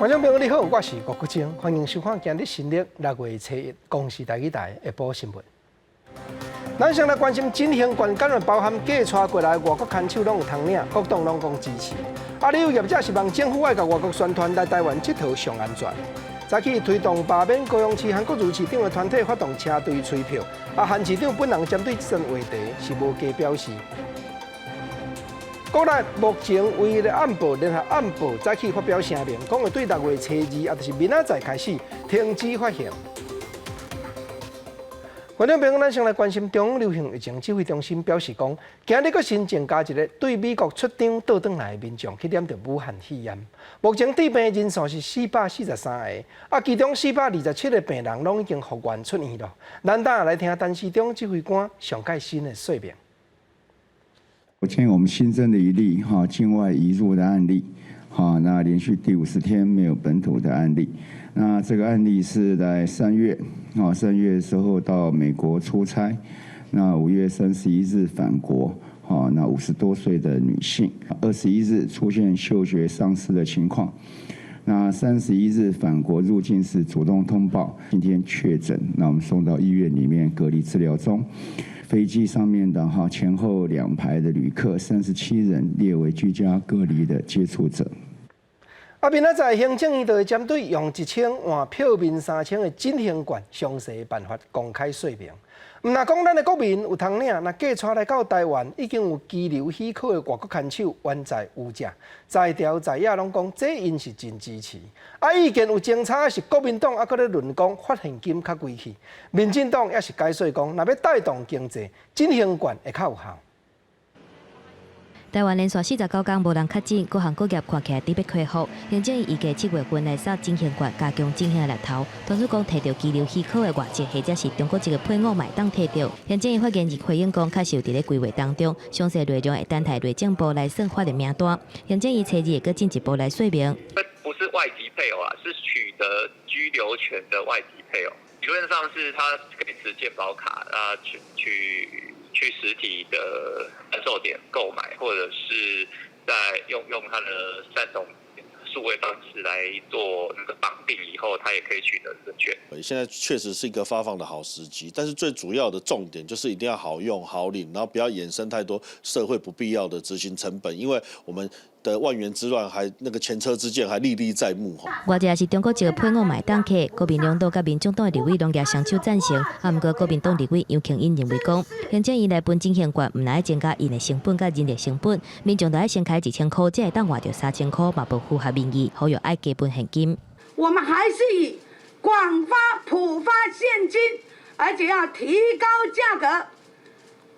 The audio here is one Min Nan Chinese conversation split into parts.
觀眾朋友你好，我是郭國晶，歡迎收看今日新曆六月初一公視台語台下晡新聞。咱先來關心振興券，敢若包含假帶過來外國牽手攏有通領，各黨攏講支持。啊，旅遊業者希望政府愛共外國宣傳來台灣𨑨迌上安全。早起推動罷免高雄市韓國瑜市長的團體發動車隊催票，啊，韓市長本人針對這陣話題是無加表示。國內目前唯一的暗報聯合暗報早起發表聲明，講會對六月初二，也就是明仔載開始停止發行。觀眾朋友，咱先來關心中央流行疫情指揮中心表示講，今日閣新增加一个對美國出張倒轉來的民眾去染著武漢肺炎。目前致病人數是443个，啊，其中427个病人攏已經復原出院了。咱等下來聽陳時中指揮官上蓋新的說明。昨天我們新增的一例哈境外移入的案例，哈，那連續第50天沒有本土的案例。那這個案例是在三月，啊三月的時候到美國出差，那5月31日返國，哈，那50多歲的女性，21日出現嗅覺喪失的情況，那31日返國入境時主動通報，今天確診，那我們送到醫院裡面隔離治療中。飛機上面的哈前後兩排的旅客37人列為居家隔離的接觸者。啊，明仔載行政院就會針對用1000換票面3000的振興券詳細辦法公開說明。毋若講咱的國民有通領，若假帶來到台灣已經有居留許可的外國牽手，原在有者，在朝在野攏講這𪜶是真支持。啊，意見有爭差是國民黨猶閣咧論講發現金較規氣，民進黨也是解說講，若欲帶動經濟，振興券會較有效。台灣連續49工無人確診，各行各業看起來特別恢復。行政院預計7月份來送振興券，加強振興的力頭。當初講提著居留許可的外籍或者是中國籍的配偶嘛會當提著。行政院發言人回應講，確實有佇咧規劃當中，詳細內容會等待內政部來算法的名單。行政院初二會閣進一步來說明。不是外籍配偶啊，是取得居留權的外籍配偶。理論上是他可以持健保卡啊，去實體的販售點購買，或者是在用他的三種數位方式來做那個綁定以後，他也可以取得這個券。現在確實是一個發放的好時機，但是最主要的重點就是一定要好用好領，然後不要衍生太多社會不必要的執行成本，因為我們的萬源之亂還那個前車之鑑還歷歷在目。外籍是中國籍的配偶嘛會當摕，國民兩黨佮民眾黨的立委攏舉雙手贊成，啊，毋過國民黨立委楊慶英認為講，行政院來分振興券，毋但愛增加𪜶的成本佮人力成本，民眾著愛先開1000箍，才會當換著3000箍，嘛無符合民意，呼籲愛加分現金。我們還是以廣發普發現金，而且要提高價格，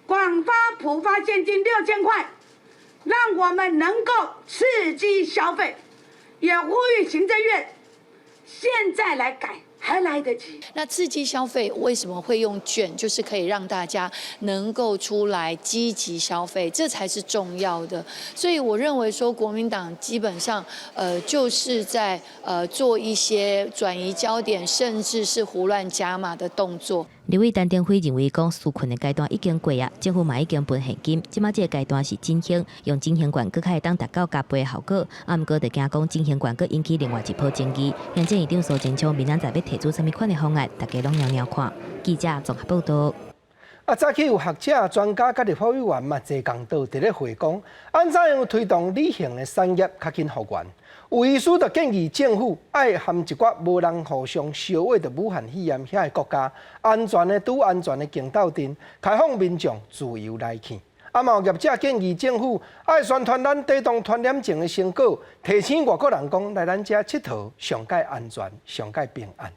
廣發普發現金6000塊。讓我們能夠刺激消費，也呼籲行政院現在來改，還來得及。那刺激消費為什麼會用券？就是可以讓大家能夠出來積極消費，這才是重要的。所以我認為說，國民黨基本上，就是在做一些轉移焦點，甚至是胡亂加碼的動作。立委陳庭輝認為講，紓困的階段已經過啊，政府嘛已經分現金，這擺這個階段是振興，用振興券閣較會當達到加倍的效果。啊，毋過就驚講振興券閣引起另外一波爭議。行政院長蘇貞昌明仔載欲提出啥物款的方案，大家攏𪜶𪜶看。記者綜合報道。啊，早起有學者、專家佮立法委員嘛坐仝桌佇咧會講，按怎樣推動旅行的產業較緊復原？有醫師就建議政府愛含一寡無人互相相話著武漢肺炎遐个國家，安全的拄安全的境鬥陣，開放民眾自由來去。啊，嘛有業者建議政府愛宣傳咱抵擋傳染症的成果，提醒外國人講來咱遮𨑨迌上蓋安全、上蓋平安。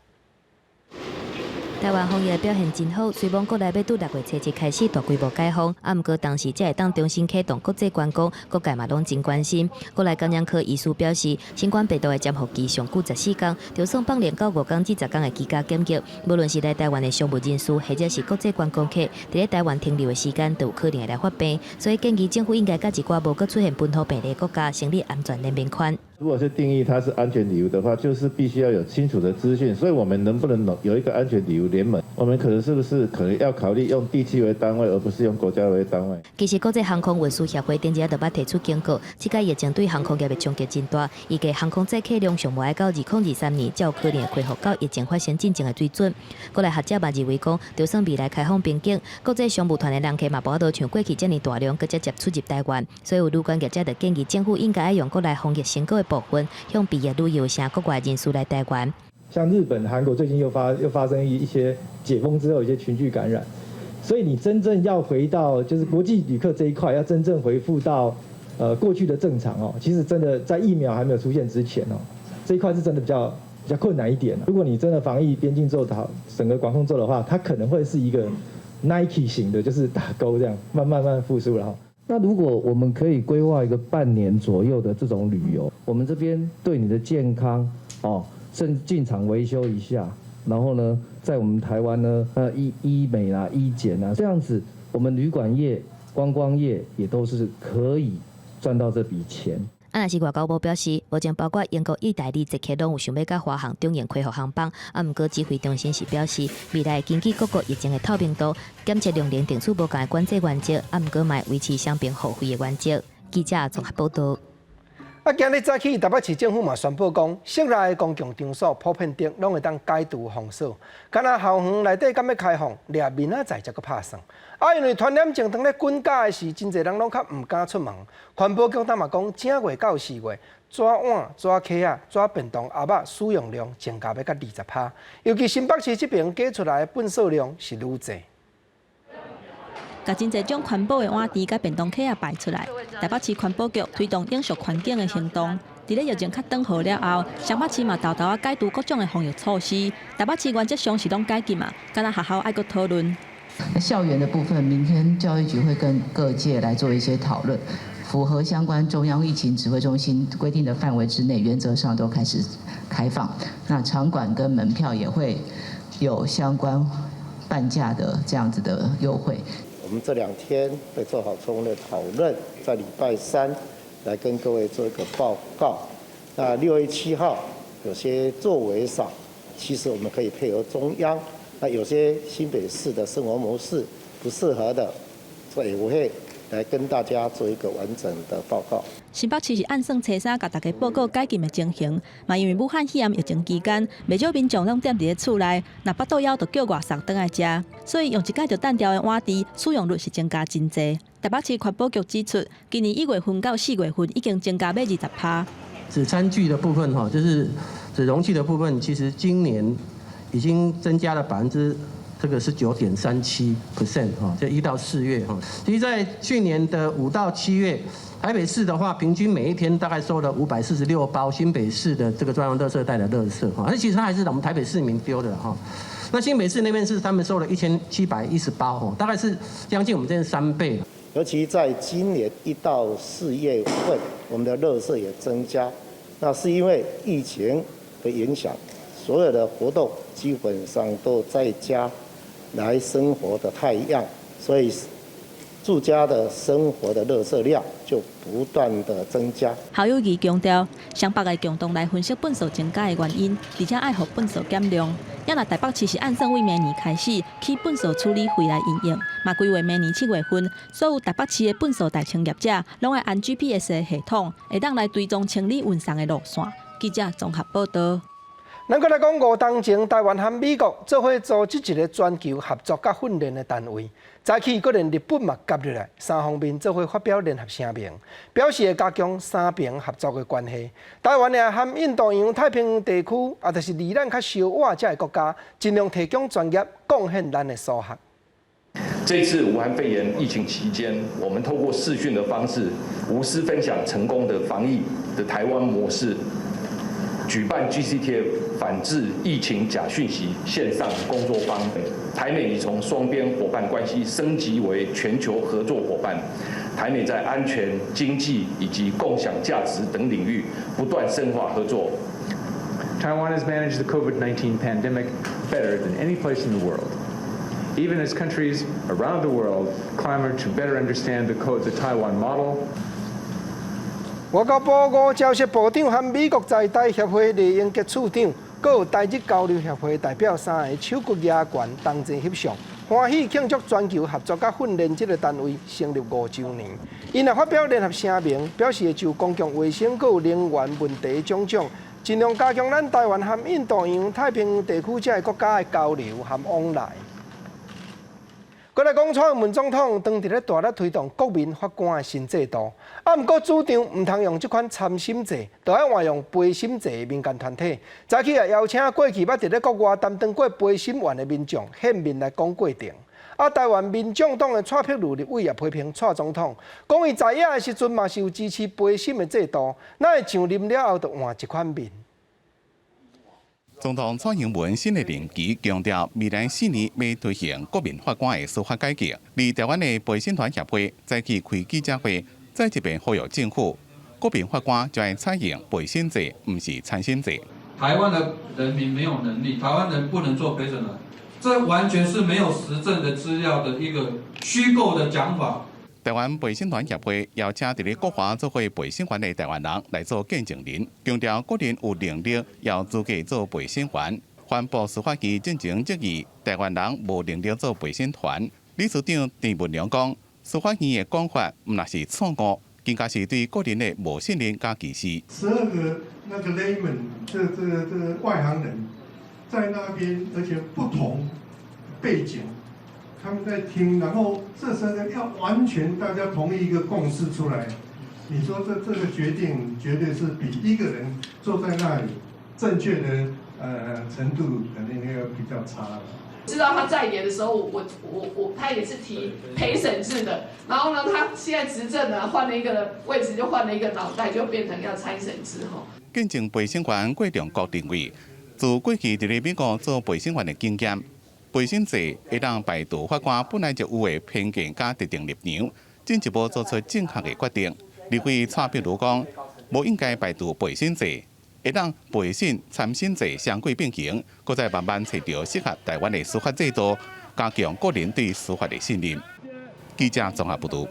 台灣防疫表現真好，雖罔國內欲拄6月初一開始大規模解封，啊，毋過當時才會當重新啟動國際觀光，各界嘛攏真關心。國內感染科醫師表示，新冠病毒的潛伏期上久14工，就算放零到5工至10工的居家檢疫，無論是來台灣的商務人士，或者是國際觀光客，佇咧台灣停留的時間，都有可能會來發病。所以建議政府應該佮一寡無閣出現本土病例國家成立安全聯盟圈。如果是定義它是安全旅遊的話，就是必須要有清楚的資訊。所以我們能不能有一個安全旅遊聯盟？我們可能是不是可能要考慮用地區為單位，而不是用國家為單位？其實國際航空運輸協會頂日就捌提出警告，這擺疫情對航空業的衝擊真大，預計航空載客量上無愛到2023年才有可能恢復到疫情發生進前的水準。國內學者嘛認為講，就算未來開放邊境，國際商務團的人客嘛無法度像過去遮爾大量，閣直接出入台灣。所以有旅館業者就建議政府應該愛用國內防疫成果的部分，向畢業旅遊成國外人士來台灣。像日本、韓國最近又發生一些解封之後一些群聚感染，所以你真正要回到就是國際旅客這一塊，要真正恢復到過去的正常哦，其實真的在疫苗還沒有出現之前哦，這一塊是真的比較困難一點。如果你真的防疫邊境做得好，整個管控做的話，它可能會是一個 Nike 型的，就是打勾這樣，慢慢慢復甦了。那如果我們可以規劃一個半年左右的這種旅遊，我們這邊對你的健康哦，甚至進廠維修一下，然後呢，在我們台灣呢，醫美啦、醫檢啊，這樣子，我們旅館業、觀光業也都是可以賺到這筆錢。啊，若是外交部表示，目前包括英國、意大利、捷克攏有想欲佮華航中營恢復航班，啊，毋過指揮中心是表示，未來根據各國疫情的透明度、檢測量能定出無仝的管制原則，啊，毋過嘛維持雙邊互惠的原則。記者綜合報道。啊，今日早起，台北市政府嘛宣布講，室內的公共場所普遍頂攏會當解除封鎖。敢若校園內底敢欲開放，掠明仔載才閣拍算。啊，因為傳染症當咧滾架的時，真濟人攏較毋敢出門。環保局當嘛講，正月到四月，紙碗、紙殼仔、紙便當盒仔使用量增加欲到20%。尤其新北市這爿加出來的糞掃量是愈濟。共真濟種環保的碗櫥佮便當盒仔擺出來，台北市環保局推動永續環境的行動。佇咧疫情較轉好了後，雙北市嘛沓沓仔解除各種的防疫措施。台北市原則上是攏解禁嘛，敢若學校愛閣討論。校園的部分，明天教育局會跟各界來做一些討論，符合相關中央疫情指揮中心規定的範圍之內，原則上都開始開放。那場館跟門票也會有相關半價的這樣子的優惠。我們這兩天會做好充分的討論，在禮拜三來跟各位做一個報告。那6月7號有些作為上，其實我們可以配合中央。那有些新北市的生活模式不適合的，所以我會來跟大家做一個完整的報告。新北市是按算初三共大家報告解禁的情形，嘛因為武漢肺炎疫情期間，袂少民眾攏踮佇咧厝內，若腹肚枵就叫外送轉來食，所以用一擺就擲掉的碗櫥使用率是增加真濟。台北市環保局指出，今年1月份到4月份已經增加欲20%。紙餐具的部分哈，就是紙容器的部分，其實今年已經增加了百分之這個是9.37% 哈，這1到4月哈。其實，在去年的5到7月，台北市的話，平均每一天大概收了546包新北市的這個專用垃圾袋的垃圾哈。那其實它還是我們台北市民丟的哈。那新北市那邊是他們收了1710包哦，大概是將近我們這邊3倍。尤其在今年1到4月份，我們的垃圾也增加，那是因為疫情的影響，所有的活動基本上都在家來生活的太樣，所以住家的生活的垃圾量就不斷的增加。侯友宜強調，雙北愛共同來分析糞掃增加的原因，而且愛予糞掃減量。也若台北市是按算為明年開始起糞掃處理費來營運，嘛規劃明年7月份，所有台北市的糞掃代清業者，攏愛安 GPS 的系統，會當來追蹤清理運送的路線。記者綜合報道。咱閣來講五當前，台灣和美國做伙組織一個全球合作佮訓練的單位。早起，閣連日本嘛加入來，三方面做伙發表聯合聲明，表示會加強三邊合作的關係。台灣也和印度洋、太平洋地區，也就是離咱較相倚這个國家，盡量提供專業，貢獻咱的所學。這次武漢肺炎疫情期間，我們透過視訊的方式，無私分享成功的防疫的台灣模式。舉辦 GCTF 反制疫情假訊息線上工作坊，台美已從雙邊夥伴關係升級為全球合作夥伴。台美在安全、經濟以及共享價值等領域不斷深化合作。 Taiwan has managed the COVID-19 pandemic better than any place in the world. Even as countries around the world clamor to better understand the Taiwan model. 外交部吳釗燮部長和美國在台協會酈英傑處長閣有台日交流協會代表三个手骨攑懸同齊翕相，歡喜慶祝全球合作佮訓練這个單位成立5週年。𪜶也發表聯合聲明，表示會就公共衛生閣有能源問題種種，盡量加強咱台灣和印度洋、太平洋地區這个國家的交流和往來。閣來講，蔡英文總統當佇咧大力推動國民法官的新制度，啊，毋過主張毋通用這款參審制，著愛換用陪審制的民間團體。早起也邀請過去捌佇咧國外擔當過陪審員的民眾現面來講過程。啊，台灣民眾黨的蔡碧如立委也批評蔡總統，講伊在野的時陣嘛是有支持陪審的制度，哪會上任了後就換這款面？總統蔡英文新的任期強調，未來4年欲推行國民法官的司法改革。而台灣的陪審團協會早起開記者會，再一遍呼籲政府，國民法官就愛採用陪審制，毋是參審制。台灣的人民沒有能力，台灣人不能做陪審團，這完全是沒有實證的資料的一個虛構的講法。台灣陪審團協會邀請佇咧國外做過陪審員的台灣人來做見證人，強調個人有能力、有資格做陪審員。反駁司法院進前質疑台灣人無能力做陪審團。理事長鄭文良講，司法院的講法毋但是錯誤，更加是對個人的無信任佮歧視。12個那個 layman，這個外行人，在那邊，而且不同背景。他們在聽，然後這時候要完全大家同意一個共識出來，你說這個決定絕對是比一個人坐在那裡正確的程度肯定要比較差了。知道他在野的時候，我他也是提陪審制的，然後呢，他現在執政呢，換了一個位置，就換了一個腦袋，就變成要參審制吼。見證陪審員郭長國認為，自過去佇咧美國做陪審員的經驗，陪審制會當排除法官本來就有的偏見佮特定立場，進一步做出正確的決定。立委蔡碧如講，無應該排除陪審制，會當陪審參審制雙軌並行，閣再慢慢揣著適合台灣的司法制度，加強國人對司法的信任。記者綜合報導。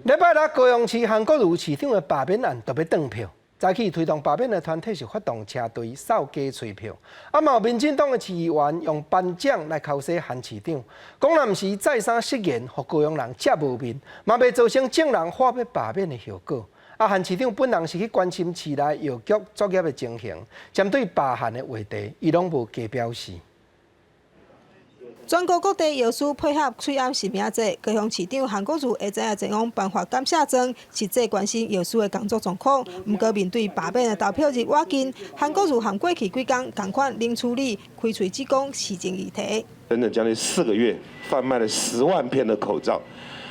禮拜六高雄市韓國瑜市長的罷免案著欲斷票。早起推動罷免的團體是發動車隊掃街催票，啊嘛有民進黨的市議員用頒獎來剾洗韓市長，講若毋是再三失言，予高雄人遮無面，嘛袂造成眾人喊欲罷免的效果。啊，韓市長本人是去關心市內藥局作業的情形，針對罷韓的話題，伊攏無加表示。全國各地藥師配合喙罨實名制，高雄市長韓國瑜下晝也前往頒發感謝狀，實際關心藥師的工作狀況。毋過面對罷免的投票日倚近，韓國瑜和過去幾工仝款冷處理，開喙只講市政議題。整整將近4個月，販賣了10萬片的口罩。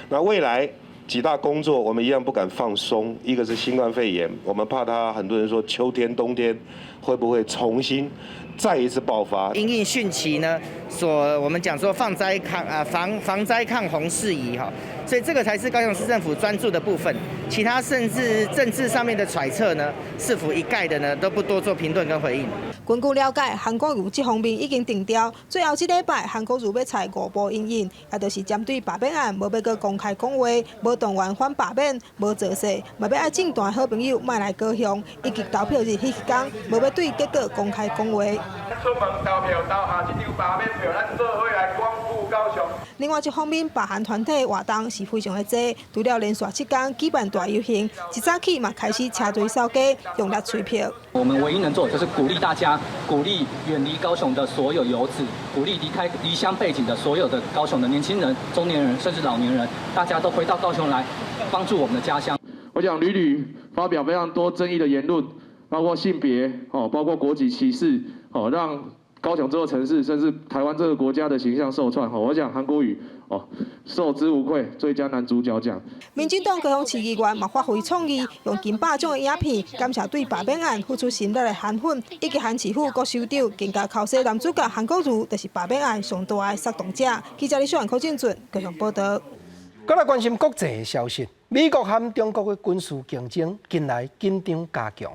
那未來幾大工作，我們一樣不敢放鬆。一個是新冠肺炎，我們怕它，很多人說秋天、冬天會不會重新再一次爆發？因應汛期呢，所我們講說放災抗啊防防災抗洪事宜哈，所以這個才是高雄市政府專注的部分。其他甚至政治上面的揣測呢，市府一概的呢都不多做評論跟回應。根據了解，韓國瑜這方面已經定調，最後這禮拜韓國瑜欲採五步因應，也就是針對罷免案，無欲閣公開講話，無動員反罷免，無造勢，嘛欲愛政壇好朋友莫來高雄，以及投票日彼一工，無欲對結果公開講話。出門投票，投下這張罷免票，咱做伙來光復高雄。另外一方面，罷韓團體活動是非常的濟，除了連續7天舉辦大遊行，一早起嘛開始車隊掃街，用力催票。我們唯一能做的就是鼓勵大家，鼓勵遠離高雄的所有遊子，鼓勵離開離鄉背井的所有的高雄的年輕人、中年人，甚至老年人，大家都回到高雄來，幫助我們的家鄉。我想屢屢發表非常多爭議的言論，包括性別，哦，包括國籍歧視，哦，讓高雄這個城市，甚至台灣這個國家的形象受創。我想韓國瑜，哦，受之無愧，最佳男主角獎。民進黨高雄市議員嘛發揮創意，用近百種的影片感謝對罷免案付出心力的韓粉，以及韓市府郭首長，更加剾洗男主角韓國瑜，就是罷免案上大的煽動者。記者李秀蘭、柯正俊高雄報導。閣來關心國際的消息，美國和中國的軍事競爭近來緊張加強。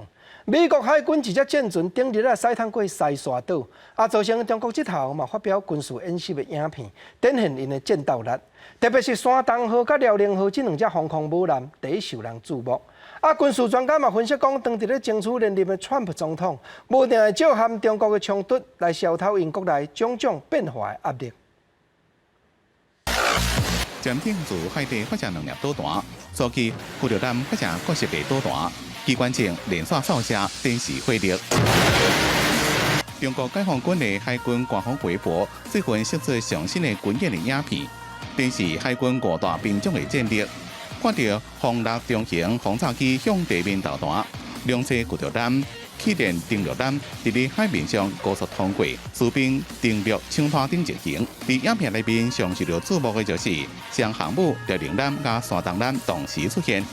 美國海軍一隻戰船頂日啊，駛通過西沙島，啊，造成中國這頭嘛發表軍事演習的影片，展現𪜶的戰鬥力。特別是山東號佮遼寧號這兩隻防空母艦，第一受人注目。啊，軍事專家嘛分析講，當佇咧爭取連任的川普總統，無定會借和中國的衝突來消透𪜶國內種種變化的壓力。潛艇自海底發射兩粒導彈，早期驅逐艦發射各式的導彈，機關槍連續掃射，展示火力。中國解放軍的海軍官方微博最近釋出上新的軍演的影片，展示海軍五大兵種的戰力。看著轟六中型轟炸機向地面投彈，兩棲驅逐艦、氣墊登陸艦佇咧海面上高速通過，士兵登陸搶灘等情形。佇影片內面上受著注目的就是雙航母遼寧艦佮山東艦同時出現，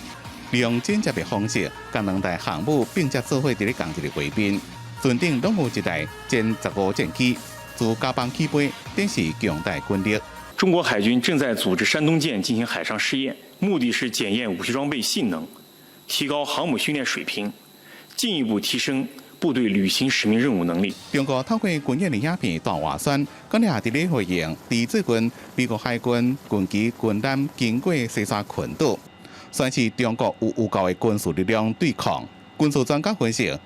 利用剪接的方式，將兩台航母並接做伙佇咧仝一个畫面。船頂攏有一台殲十五戰機，自甲板起飛，展示強大軍力。中國海軍正在組織山東艦進行海上試驗，目的是檢驗武器裝備性能，提高航母訓練水平，進一步提升部隊履行使命任務能力。中國透過軍演的影片大外宣，閣也佇咧回應，佇最近美國海軍軍機軍艦經過西沙群島，宣示中國有有夠的軍事力量對抗。軍事專家分析，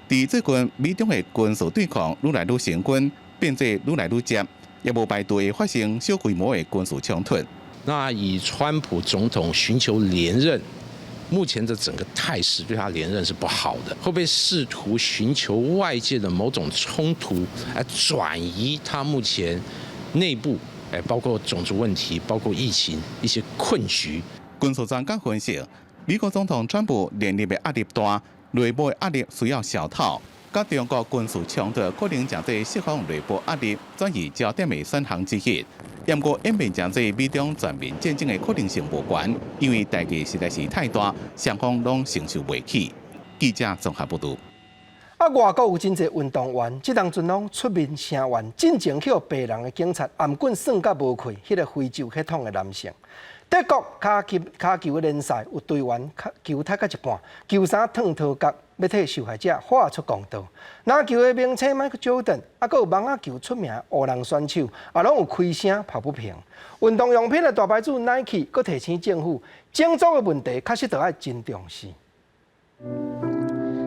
佇最近美中的軍事對抗愈來愈升溫，變做愈來愈激。也無排除會發生小規模的軍事衝突。那以川普總統尋求連任，目前的整個態勢對他連任是不好的，會不會試圖尋求外界的某種衝突來轉移他目前內部，包括種族問題、包括疫情一些困局？軍事專家分析，美國總統川普連任的壓力大，內部的壓力需要消透。佮中國軍事衝突可能成做釋放內部壓力、轉移焦點的選項之一。毋過演變成做美中全面戰爭的可能性無懸，因為代價實在是太大，雙方攏承受袂起。記者綜合報導。啊，外國有真濟運動員，這當陣攏出面聲援，進前予白人的警察頷棍耍甲無氣，彼個非洲血統的男性。德國跤球跤球的聯賽有隊員球踢到一半，球衫脫頭殼，欲替受害者畫出公道。籃球的明星邁克喬丹，啊，閣有網仔球出名湖人選手，也攏有開聲抱不平。運動用品的大牌子 Nike，閣提醒政府，種族的問題確實著愛真重視。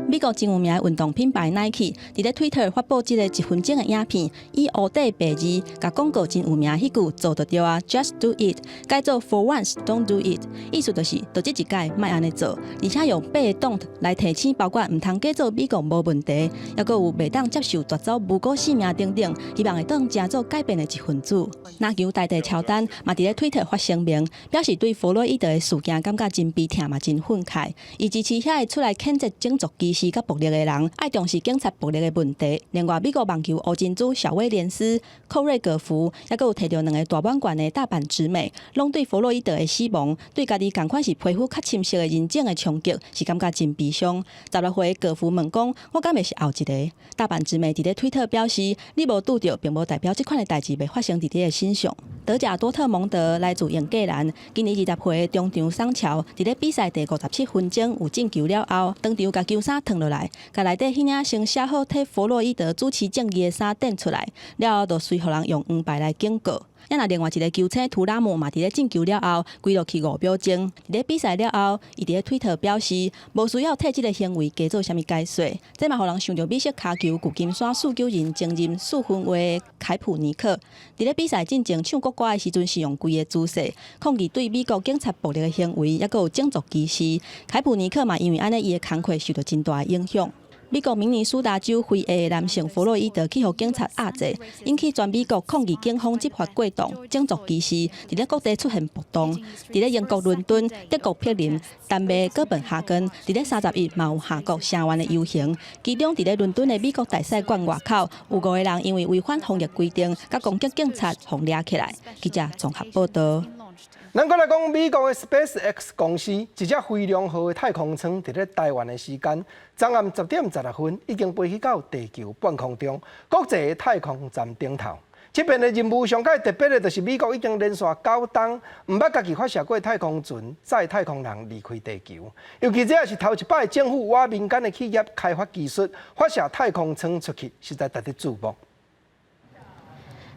美國真有名的運動品牌 Nike，佇咧 Twitter 發布這个一分鐘的影片，以烏底白字，共廣告真有名彼句做就對啊，Just do it，改做 For once don't do it，意思就是，就這一擺莫按呢做，而且用八個 don't 來提醒，包括毋通假做美國無問題，抑閣有袂當接受奪走無辜性命等等，希望會當成做改變的一份子。籃球大帝喬丹嘛佇咧 Twitter 發聲明，表示對弗洛伊德的事件感覺真悲痛嘛真憤慨，伊支持遐个出來譴責種族歧視佮暴力的人，愛重視警察暴力的問題。另外，美國網球烏珍珠小威廉斯、寇瑞戈夫，抑閣有提著兩个大滿貫的大阪直美，攏對弗洛伊德的死亡，對家己仝款是皮膚較深色的人種的衝擊，是感覺真悲傷。16歲戈夫問講：我敢會是後一个？大阪直美佇咧推特表示：你無拄著，並無代表這款的代誌袂發生佇你的身上。德甲多特蒙德來自英格蘭，今年20歲中場桑喬，佇咧比賽第57分鐘有進球了後，當場共球衫脫落來，共內底彼領先寫好替弗洛伊德主持正義的衫展出來，了後就隨予人用黃牌來警告。啊，若另外一个球星圖拉姆嘛，佇咧進球了後，跪落去5秒鐘。佇咧比賽了後，伊佇咧推特表示，無需要替這个行為加做啥物解說。這嘛予人想著美式跤球舊金山四九人前任四分衛凱普尼克，佇咧比賽進前唱國歌的時陣是用跪的姿勢，抗議對美國警察暴力的行為，抑閣有種族歧視。凱普尼克嘛，因為按呢，伊的工課受著真大的影響。美國明尼蘇達州非裔的男性弗洛伊德去予警察壓制，引起全美國抗議警方執法過當、種族歧視，佇咧各地出現暴動。佇咧英國倫敦、德國柏林、丹麥哥本哈根，佇咧31嘛有下國聲援的遊行。其中佇咧倫敦的美國大使館外口，有五個人因為違反防疫規定，佮攻擊警察，予掠起來。記者綜合報道。咱閣來講美國的 SpaceX 公司，一隻飛龍號的太空艙，佇咧台灣的時間，昨暗10點16分，已經飛去到地球半空中，國際太空站頂頭。這遍的任務上蓋特別的，就是美國已經連續九冬，毋捌家己發射過太空船，載太空人離開地球。尤其這也是頭一擺政府倚民間的企業開發技術，發射太空艙出去，實在值得注目。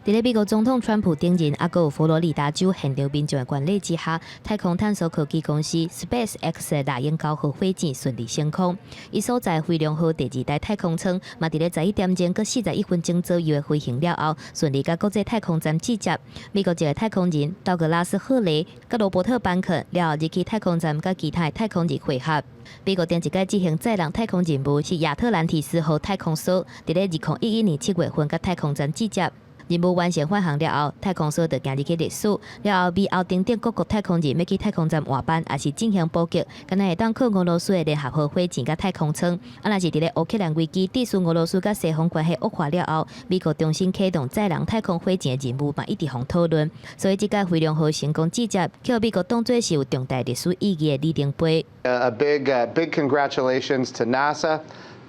佇咧美國總統川普等人，猶閣有佛羅里達州現場民眾的關禮之下，太空探索科技公司 SpaceX 的獵鷹9號火箭順利升空。伊所在飛龍號第二代太空艙，嘛佇咧11點鐘閣41分鐘左右的飛行了後，順利佮國際太空站銜接。美國籍的太空人道格拉斯·赫雷佮羅伯特·班肯了後入去太空站佮其他的太空人會合。美國頂一擺執行載人太空任務是亞特蘭提斯號太空梭，佇咧2011年7月份佮太空站銜接。任務完成返航了後，太空梭就行入去歷史。了後，美歐等等各國太空人欲去太空站換班，抑是進行補給，敢若會當靠俄羅斯的聯合號火箭佮太空艙。啊，若是佇咧烏克蘭危機，致使俄羅斯佮西方關係惡化了後，美國重新啟動載人太空火箭的任務嘛，一直予討論。所以，這擺飛龍號成功銜接，予美國當做是有重大歷史意義的里程碑。 A big, big congratulations to NASA,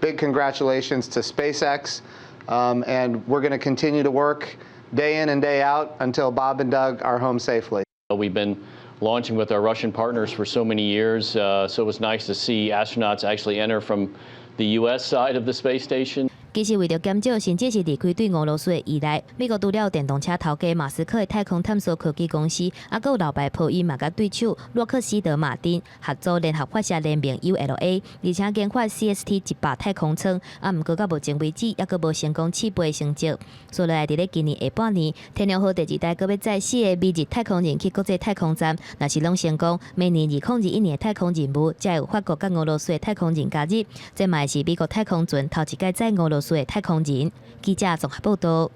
big congratulations to SpaceX. And we're going to continue to work day in and day out until Bob and Doug are home safely. We've been launching with our Russian partners for so many years, so it was nice to see astronauts actually enter from the U.S. side of the space station. 其實為著減少甚至是離開對俄羅斯的依賴，美國除了電動車頭家馬斯克的太空探索科技公司，猶閣有老牌波音嘛佮對手洛克希德馬丁合作聯合發射聯盟 ULA，而且研發 CST-100太空艙，啊，毋過到目前為止，猶閣無成功試飛成績。所以來佇咧今年下半年，天龍號第二代閣欲載四个美籍太空人去國際太空站，若是攏成功，明年2021年的太空任務才會有法國佮俄羅斯的太空人加入，這嘛是美國太空船頭一擺載俄羅斯的太空人。記者綜合報道。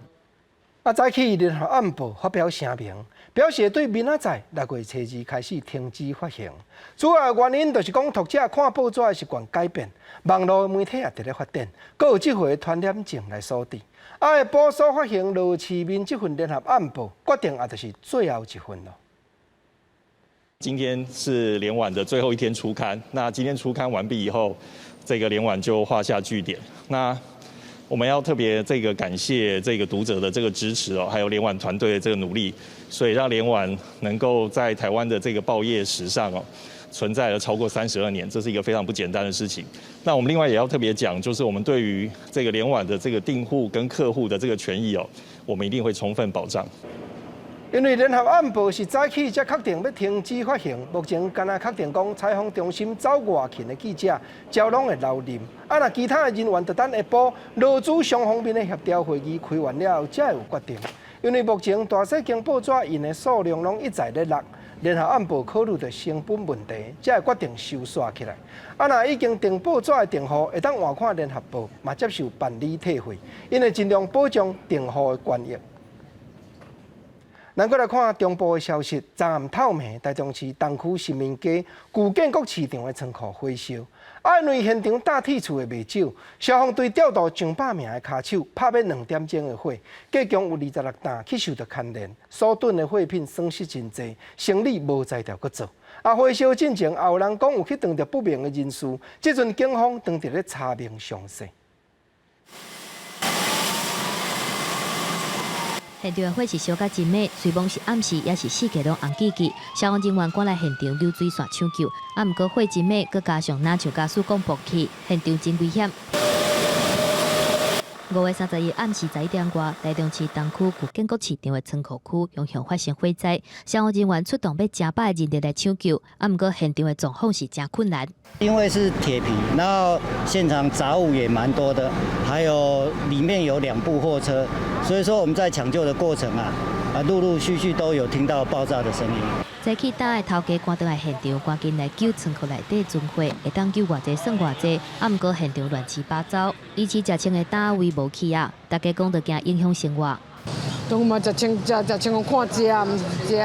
啊，早起聯合晚報發表聲明，表示對明仔載6月初2開始停止發行。主要原因就是講讀者看報紙的習慣改變，網路媒體也佇咧發展，閣有這回傳染症來所致。啊，會補數發行羅市民這份聯合晚報，決定也就是最後一份囉。今天是聯晚的最後一天出刊，那今天出刊完畢以後，這個聯晚就畫下句點。那我們要特別這個感謝這個讀者的這個支持哦，還有聯晚團隊的這個努力，所以讓聯晚能夠在台灣的這個報業史上哦，存在了超過32年，這是一個非常不簡單的事情。那我們另外也要特別講，就是我們對於這個聯晚的這個訂戶跟客戶的這個權益哦，我們一定會充分保障。因為聯合晚報是早起才確定欲停止發行，目前干焦確定講採訪中心走外勤的記者，才攏會留任。啊，若其他的人員就等下晡勞資雙方面的協調會議開完了後，才會有決定。因為目前大細間報紙印的數量攏一再咧落，聯合晚報考慮著成本問題，才會決定收煞起來。啊，若已經訂報紙的訂戶會當換看聯合報，嘛接受辦理退費，𪜶會盡量保障訂戶的權益。咱閣來看中部的消息，昨暗透暝，台中市東區新民街舊建國市場的倉庫火燒，啊，因為現場搭鐵厝的袂少，消防隊調度上百名的跤手，拍欲2點鐘的火，計共有26擔去受著牽連，所囤的貨品損失真濟，生理無才調閣做。啊，火燒進前，也有人講有去撞著不明的人士，這陣警方正佇咧查明詳細。現場的火勢燒甲真猛，雖罔是暗時，也是四界攏紅記記。消防人員趕來現場流水線搶救，啊，毋過火真猛，閣加上若像家私講爆氣，現場真危險。5月31暗時11點外，台中市東區舊建國市場的倉庫區，湧現發生火災，消防人員出動欲成百的人力來搶救，啊，毋過現場的狀況是誠困難。因為是鐵皮，然後現場雜物也蠻多的，還有裡面有兩部貨車，所以說我們在搶救的過程啊，陸陸續續都有聽到爆炸的聲音。早起擔的頭家趕倒來現場，趕緊來救倉庫內底存貨，會當救偌濟算偌濟，啊，毋過現場亂七八糟，以前食穿的單位無去啊，大家講著驚影響生活。都嘛食穿食食穿講看食，毋是食。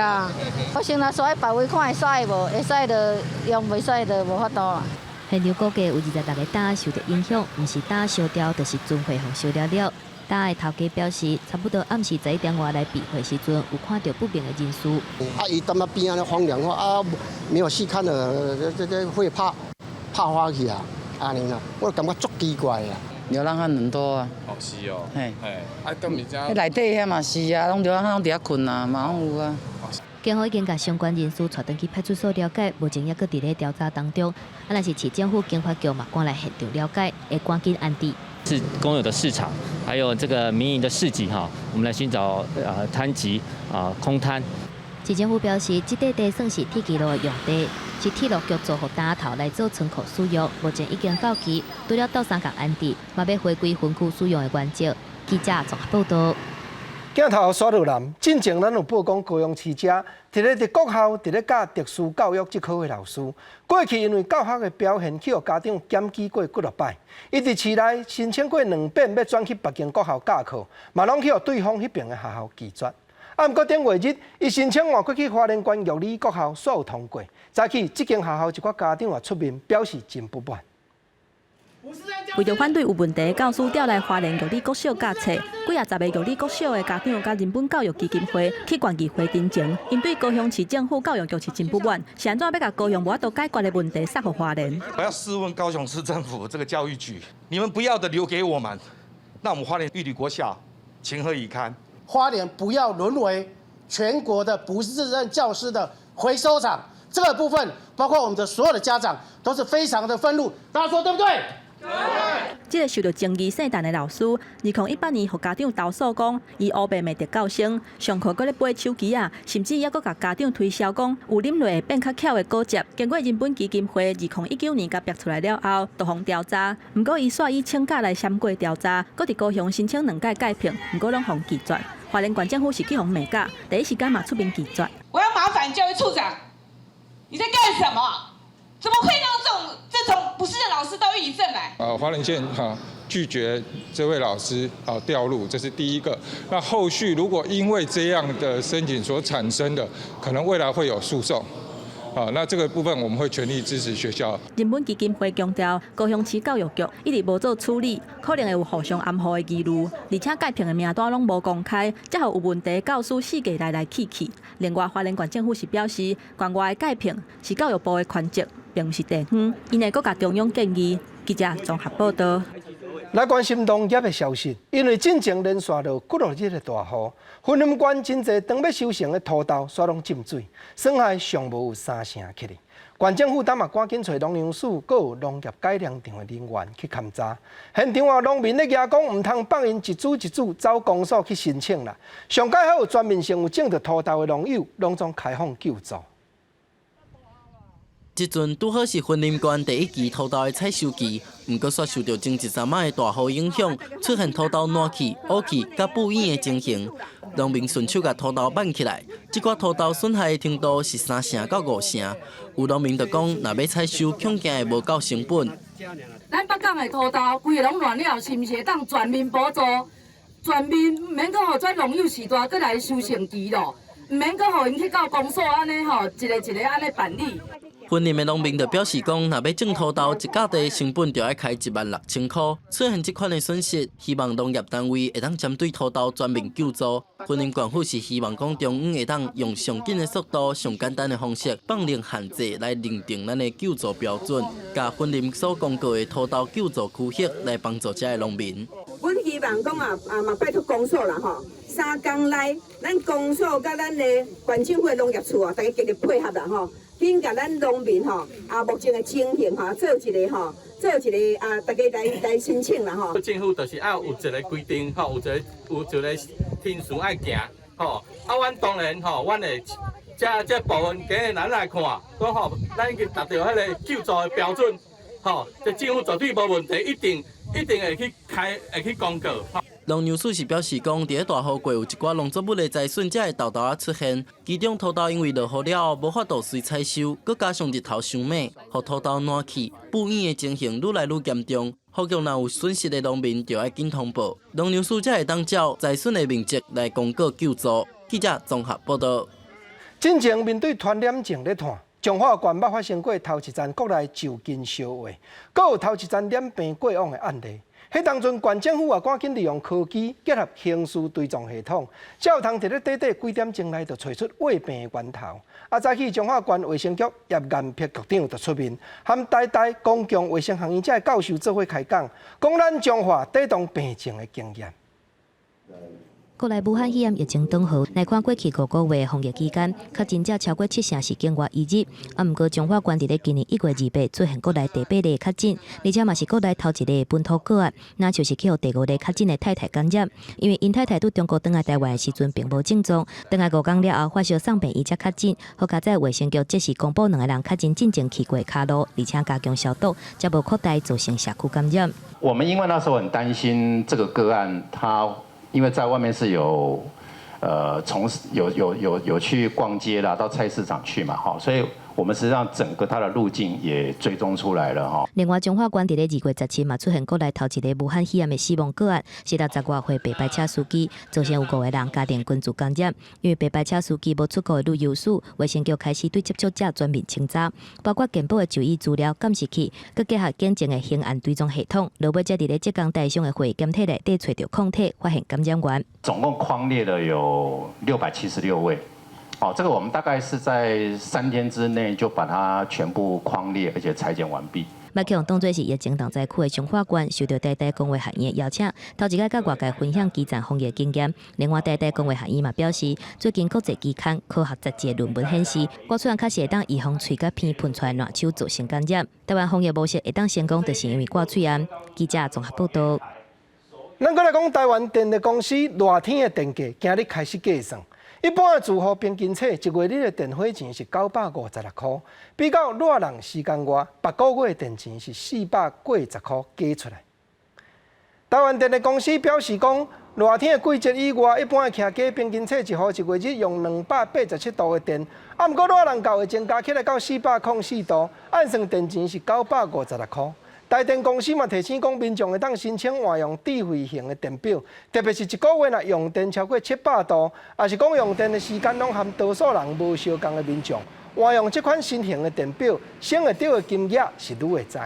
我先來煞去別位看會使無？會使就用，袂使就無法度啦。現場估計有26個擔受著影響，毋是擔燒掉，就是存貨予燒了了。擔的頭家表示，差不多暗時11點外來避火時陣，有看著不明的人士。啊，伊踮仔邊仔咧荒涼，啊，沒有細看的，這會怕怕發起啊，按呢啦，我感覺足奇怪啊。流浪漢很多啊。哦，是哦。嘿。嘿，啊，敢是遮？彼內底遐嘛是啊，攏流浪漢攏佇遐睏啊，嘛攏有啊。警方已經共相關人士帶轉去派出所了解，目前猶閣佇咧調查當中。啊，若是市政府警察局嘛，趕來現場了解，會趕緊安置。是公有的市場，還有這個民營的市集哈，我們來尋找攤集啊空攤。市政府表示，這塊地算是鐵支路的用地，是鐵路局租予大頭來做倉庫使用，目前已經到期，除了鬥相共安置，嘛欲回歸分區使用的原則。記者綜合報道。鏡頭煞落來，進前咱有報講高雄市遮，佇國校佇咧教特殊教育這科的老師，過去因為教學的表現，去予家長檢舉過幾落擺。伊佇市內申請過兩遍，欲轉去別間國校教課，嘛攏去予對方彼爿的學校拒絕。啊，毋過頂月日，伊申請換過去花蓮縣玉里國校，煞有通過。早起，這間學校一寡家長也出面表示真不滿。為著反對有問題的教師調來花蓮玉里國小教冊，幾仔十个玉里國小的家長佮人本教育基金會去縣議會陳情，𪜶對高雄市政府教育局是真不滿，是按怎欲共高雄無法度解決的問題撒予花蓮？我要試問高雄市政府這個教育局，你們不要的留給我們，那我們花蓮玉里國小情何以堪？花蓮不要淪為全國的不適任教師的回收場，這個部分包括我們的所有的家長都是非常的憤怒，大家說對不對？這個受著爭議姓陳的老師，2018年予家長投訴講，伊烏白罵特教生，上課閣咧掰手機仔，甚至猶閣共家長推銷講有啉落會變較巧的果汁。經過人本基金會2019年共逼出來了後，就予調查。毋過伊煞以請假來閃過調查，閣佇高雄申請兩屆解聘，毋過攏予拒絕。花蓮縣政府是去予罵甲，第一時間嘛出面拒絕。我要麻煩教育處長，你在幹什麼？怎麼會讓這種不適任老師到玉里鎮來？花蓮縣哈拒絕這位老師啊調入，這是第一個。那後續如果因為這樣的申請所產生的，可能未來會有訴訟。啊，那這個部分我們會全力支持學校。人本基金會強調，高雄市教育局一直無做處理，可能會有互相掩護的疑慮，而且解聘的名單攏無公開，才予有問題教師四界來來去去。另外，花蓮縣政府是表示，縣外的解聘是教育部的權責，並毋是地方，𪜶會閣共中央建議。記者綜合報道。來關心農業的消息，因為進前連續落幾落日的大雨，雲林縣真濟當欲收成的土豆煞攏浸水，損害上無有三成起去。縣政府今嘛趕緊揣農糧署，閣有農業改良場的人員去勘查，現場啊農民咧舉講，毋通放𪜶一株一株走公所去申請啦。上蓋好有全面性有種著土豆的農友，攏總開放救助。這陣拄好是雲林縣第一期土豆的採收期，毋過煞受著前一三仔的大雨影響，出現土豆爛去、烏去、佮布影的情形。農民順手共土豆挽起來，這寡土豆損害的程度是三成到五成。有農民就講，若欲採收，恐驚會無夠成本。咱北港的土豆規个攏爛了，是毋是會當全面補助？全面毋免閣予這農友序大閣來收成期咯，毋免閣予𪜶去到公所按呢吼，一个一个按呢辦理。雲林的農民就表示講，若欲種土豆，一甲地成本就愛開16,000箍，出現這款的損失，希望農業單位會當針對土豆全面救助。雲林縣府是希望講中央會當用上緊的速度、上簡單的方式，放令限制來認定咱的救助標準，共雲林所公告的土豆救助區域來幫助遮的農民。阮希望講啊啊嘛拜託公所啦吼，三工內咱公所佮咱的縣政府的農業處啊，大家極力配合啦吼。緊共咱農民吼啊，目前的情形吼，做一个吼，做一个啊，大家來來申請啦吼。政府就是愛有一個規定吼，有一個程序愛行吼。啊，阮當然吼，阮會這部分今日咱來看，講吼，咱已經達到彼个救助的標準，吼，這政府絕對無問題，一定一定會去開，會去公告。農糧署是表示講，佇咧大雨過有一寡農作物的災損，才會沓沓仔出現。其中土豆因為落雨了後無法度隨採收，閣加上日頭傷猛，予土豆爛去，布影的情形愈來愈嚴重。予局若有損失的農民，就愛緊通報。農糧署才會當照災損的面積來公告救助。記者綜合報道。進前面對傳染症咧湠，彰化縣捌發生過頭一層國內就近燒穢，閣有頭一層染病過往的案例。彼當陣，縣政府也趕緊利用科技結合刑事追蹤系統，才有通佇咧短短幾點鐘內就揣出穢病的源頭。啊，早起彰化縣衛生局葉元碧局長就出面，和台大公共衛生學院遮的教授做伙開講，講咱彰化抵擋病症的經驗。國內武漢肺炎疫情當好，來看過去5個月防疫期間，確診者超過七成是境外移入。啊，毋過彰化縣佇咧今年1月28出現國內第八例確診，而且嘛是國內頭一例本土個案，若就是去予第五例確診的太太感染。因為𪜶太太對中國轉來台灣的時陣並無症狀，轉來5工了後發燒送病，伊才確診。好佳哉衛生局即時公布兩个人確診進前去過跤路，而且加強消毒，才無擴大造成社區感染。我們因為那時候很擔心這個個案，他因為在外面是有，從有有有有去逛街啦，到菜市場去嘛，哈，所以我們實際上整個他的路徑也追蹤出來了，哈。另外，彰化縣佇咧2月17嘛出現國內頭一个武漢肺炎的死亡個案，是60外歲白牌車司機，造成有五個人家庭群聚感染。因為白牌車司機無出國的旅遊史，衛生局開始對接觸者全面清查，包括健保的就醫資料、監視器，閣結合檢證的刑案追蹤系統，落尾才佇咧浙江台商的血液檢體內底揣著抗體，發現感染源。總共匡列了有676位。哦，這個我們大概是在3天之內就把它全部匡列，而且採檢完畢。嘛予人當做是疫情重災區的彰化縣，受著台大公衛學院的邀請，頭一擺佮外界分享基層防疫經驗。另外，台大公衛學院嘛表示，最近國際期刊科學雜誌的論文顯示，掛喙罨確實會當預防喙佮鼻噴出來爛手造成感染。台灣防疫模式會當成功，就是因為掛喙罨。記者綜合報道。咱閣來講台灣電力公司熱天的電價，今日開始計算。一般的住戶平均起一月日的電火錢是956塊，比較熱人時間外，別個月的電錢是480塊加出來。台灣電力公司表示講，熱天的季節以外，一般的徛家平均起一戶一月日用287度的電，啊，毋過熱人到會增加起來到404度，按算電錢是956塊。台電公司嘛提醒講，民眾會當申請換用智慧型的電表，特別是一個月若用電超過700度，抑是講用電的時間攏和多數人無相仝的民眾，換用這款新型的電表，省會著的金額是愈會知。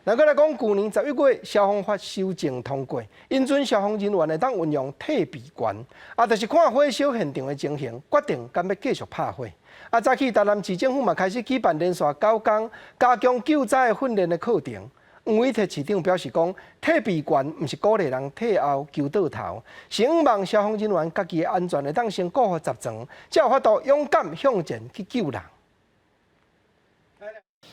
咱閣來講，舊年11月消防法修正通過，允准消防人員會當運用退避權，啊，就是看火燒現場的情形，決定敢欲繼續拍火。啊，早起台南市政府嘛開始舉辦連續9工加強救災訓練的課程。黃偉哲市長表示講，退避權毋是鼓勵人退後求倒頭，是向望消防人員家己的安全會當先顧予十全，才有法度勇敢向前去救人。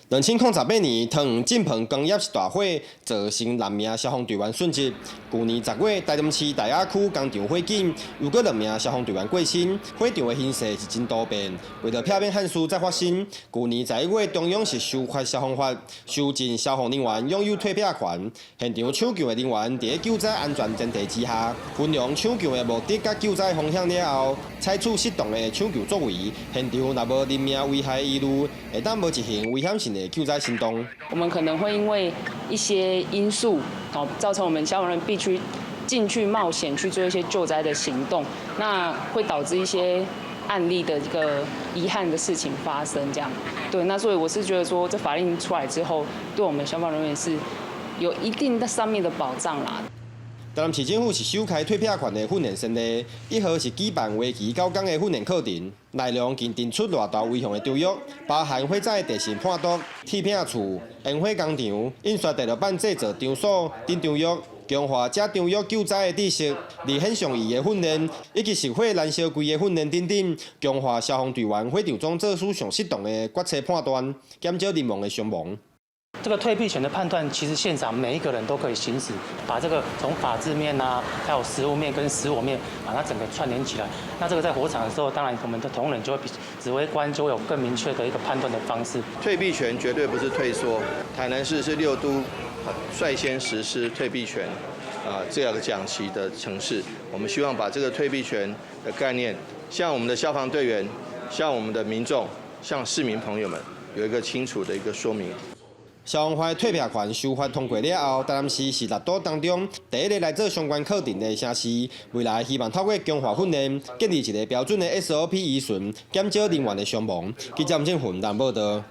2018年，桃園振鵬工業大火，造成六名消防隊員殉職。舊年10月，台南市大雅區工廠火警，有閣兩名消防隊員過身。火場的形勢是真多變，為著避免憾事再發生，舊年11月中央是修法消防法，修正消防人員擁有退避權。現場搶救的人員佇咧救災安全前提之下，衡量搶救的目的佮救災風險了後，採取適當的搶救作為。現場若無人命危害疑慮，會當無執行危險性的救災行動。我們可能會因為一些因素，哦，造成我們消防員必須進去冒險去做一些救災的行動，那會導致一些案例的一個遺憾的事情發生。這樣，對，那所以我是覺得說，這法令出來之後，對我們消防人員是有一定的上面的保障啦。台南市政府是首開退避權的訓練先例，1號是舉辦為期9工的訓練課程，內容共定出偌大危險的場域，包含火災地形判讀、鐵餅厝、煙火工廠、印刷電路板製造場所等場域，強化這場域救災的知識、離現場儀的訓練，以及熄火燃燒櫃的訓練等等，強化消防隊員火場中做出上適當的決策判斷，減少人亡的傷亡。這個退避權的判斷，其實現場每一個人都可以行使，把這個從法制面啊，還有實務面跟實我面，把它整個串聯起來。那這個在火場的時候，當然我們的同仁就會比指揮官就會有更明確的一個判斷的方式。退避權絕對不是退縮，台南市是六都率先實施退避權啊這樣的講習的城市。我們希望把這個退避權的概念，向我們的消防隊員、向我們的民眾、向市民朋友們有一個清楚的一個說明。消防法退避權修法通過了後，台南市是六都當中第一个來做相關課程的城市。未來希望透過強化訓練，建立一个標準的 SOP 依循，減少人員的傷亡。記者吳正雲台報道。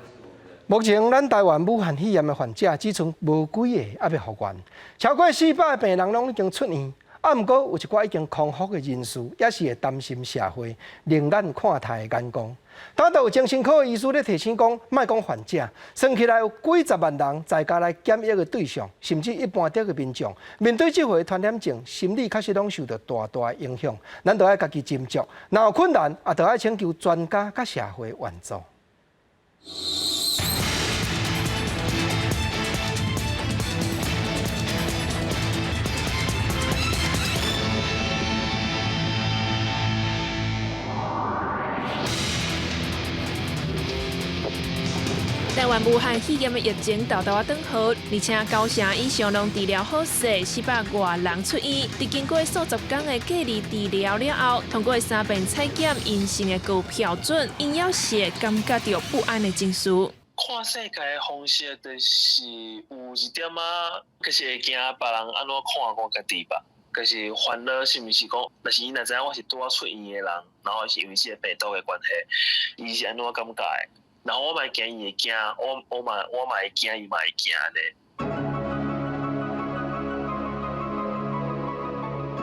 目前咱台灣武漢肺炎的患者只剩無幾个猶未復原，超過400个病人攏已經出院。啊，毋過有一寡已經康復的人士，也是會擔心社會另眼看待的眼光。當有精神科醫師咧提醒講，莫講患者，算起來有幾十萬人在家來檢疫的對象，甚至一般的民眾，面對這回傳染症，心理確實攏受到大大的影響。咱著愛家己斟酌，若有困難，也著愛請求專家佮社會援助。台灣武漢肺炎的疫情沓沓仔轉好，而且九成以上攏治療好勢，400外人出院。佇經過數十工的隔離治療了後，通過三遍採檢陰性的高標準，𪜶猶是會感覺著不安的情緒。看世界的方式就是有一點仔，就是會驚別人按怎看我家己吧。就是煩惱是毋是講，若是伊若知影我是拄仔出院的人，然後是因為這個病毒的關係，伊是按怎感覺的？然後我嘛會驚伊會驚，我嘛會驚伊嘛會驚咧。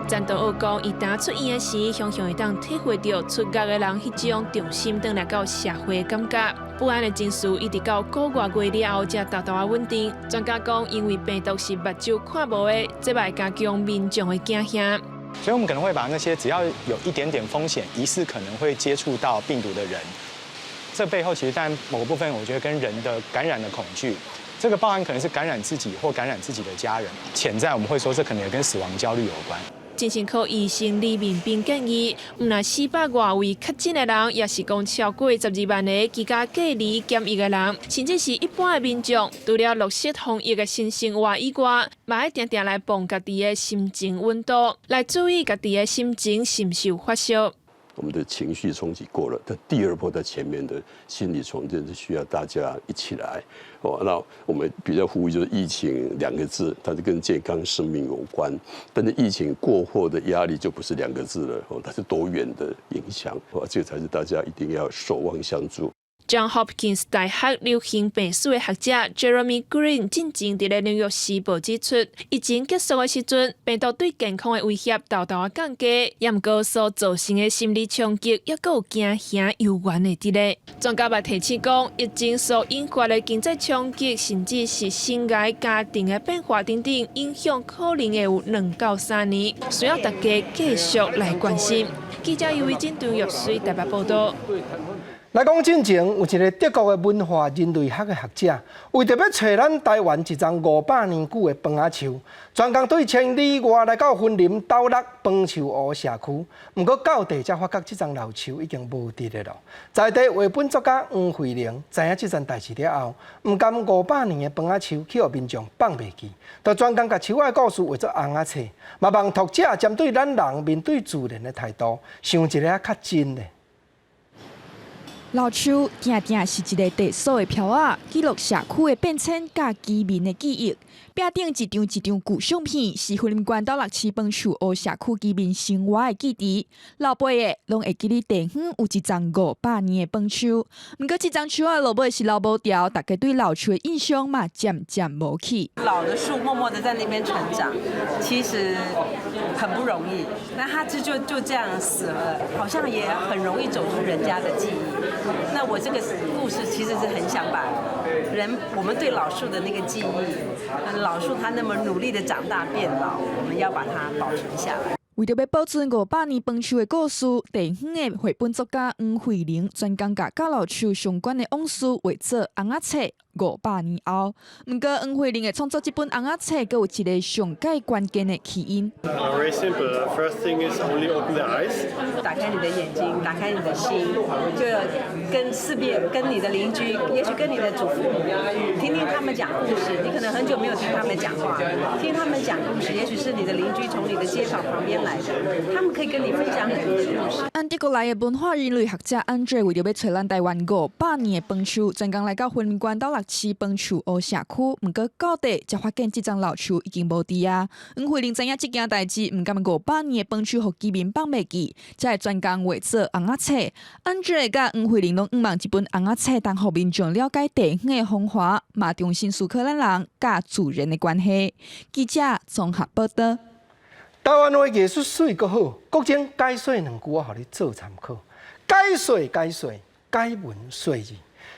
陳道學講，伊當出院的時，雄雄會當體會著出獄的人彼種重新轉來到社會的感覺。不安的情緒一直到幾個月了後，才沓沓仔穩定。專家講，因為病毒是目睭看無的，這嘛會加強民眾的驚嚇。所以，我們可能會把那些只要有一點點風險，疑似可能會接觸到病毒的人，這背後其實當然某個部分，我覺得跟人的感染的恐懼，這個包含可能是感染自己或感染自己的家人，潛在我們會說，這可能也跟死亡焦慮有關。精神科醫生李明斌建議，毋但400外位確診的人，也是講超過12萬个居家隔離檢疫的人，甚至是一般的民眾，除了落實防疫的新生活以外，嘛愛定定來磅家己的心情溫度，來注意家己的心情是毋是有發燒。我們的情緒衝擊過了，但第二波在前面的心理重建是需要大家一起來。哦，那我們比較呼籲就是疫情兩個字，它是跟健康生命有關。但是疫情過後的壓力就不是兩個字了，哦，它是多元的影響。哦，這個才是大家一定要守望相助。 John Hopkins 大學流行病史的學者 Jeremy Green 進前佇咧紐約時報指出，疫情結束的時陣，病毒對健康的威脅沓沓仔降低，也毋過所造成的心理衝擊，猶閣有驚嚇猶原會佇咧。專家嘛提醒講，疫情所引發的經濟衝擊，甚至是生涯家庭的變化等等，影響可能會有2到3年，需要大家繼續來關心。記者尤維珍、張玉水台北報導。來講進前有一个德國的文化人類學的學者，為著欲揣咱台灣一叢500年久的枫仔樹，專工對千里外來到雲林斗六楓樹湖社區。毋過到地才發覺這叢老樹已經無佇咧囉。在地繪本作家黃惠玲知影這層代誌了後，毋甘500年的楓仔樹去予民眾放袂記，就專工共樹仔的故事畫做尪仔冊，嘛望讀者針對咱人面對自然的態度，想一下較真的。老樹定定是一个地所的標仔，記錄社區的變遷佮居民的記憶。壁頂一張一張舊相片，是雲林縣斗六市楓樹湖社區居民生活的記憶。老輩的攏會記得地方有一叢500年的楓樹，毋過這叢樹仔落尾是老無著，大家對老樹的印象嘛漸漸無去。老的樹默默的在那邊成長，其實很不容易。那它就這樣死了，好像也很容易走出人家的記憶。那我這個故事其實是很想把人我們對老樹的那個記憶，老樹它那麼努力的長大變老，我們要把它保存下來。為著欲保存500年楓樹的故事，地方的繪本作家黃惠玲專工共佮老樹相關的往事畫做尪仔冊。500年後，毋過黃惠玲的創作這本尪仔冊，閣有一个上蓋關鍵的起因。 Very simple. First thing is only open the eyes. 打開你的眼睛，打開你的心，就跟四邊、跟你的鄰居，也許跟你的祖父母，聽聽他們講故事。你可能很久沒有聽他們講話，聽他們講故事，也許是你的鄰居從你的街坊旁邊來的，他們可以跟你分享很多的故事。按德國來的文化人類學者安德為著欲揣咱台灣500年的楓樹，專工來到雲林縣斗六市楓樹湖社區，毋過到地才發現這叢老樹已經無佇啊。黃惠玲知影這件代誌，毋甘500年的楓樹予居民放袂記，才會專工畫做尪仔冊。安德佮黃惠玲攏向望這本尪仔冊，當予民眾了解地方的風華，嘛重新思考咱人佮自然的關係。記者綜合報導。台灣話藝術媠閣好，國政解說兩句我予你做參考。解說解說，解文說字。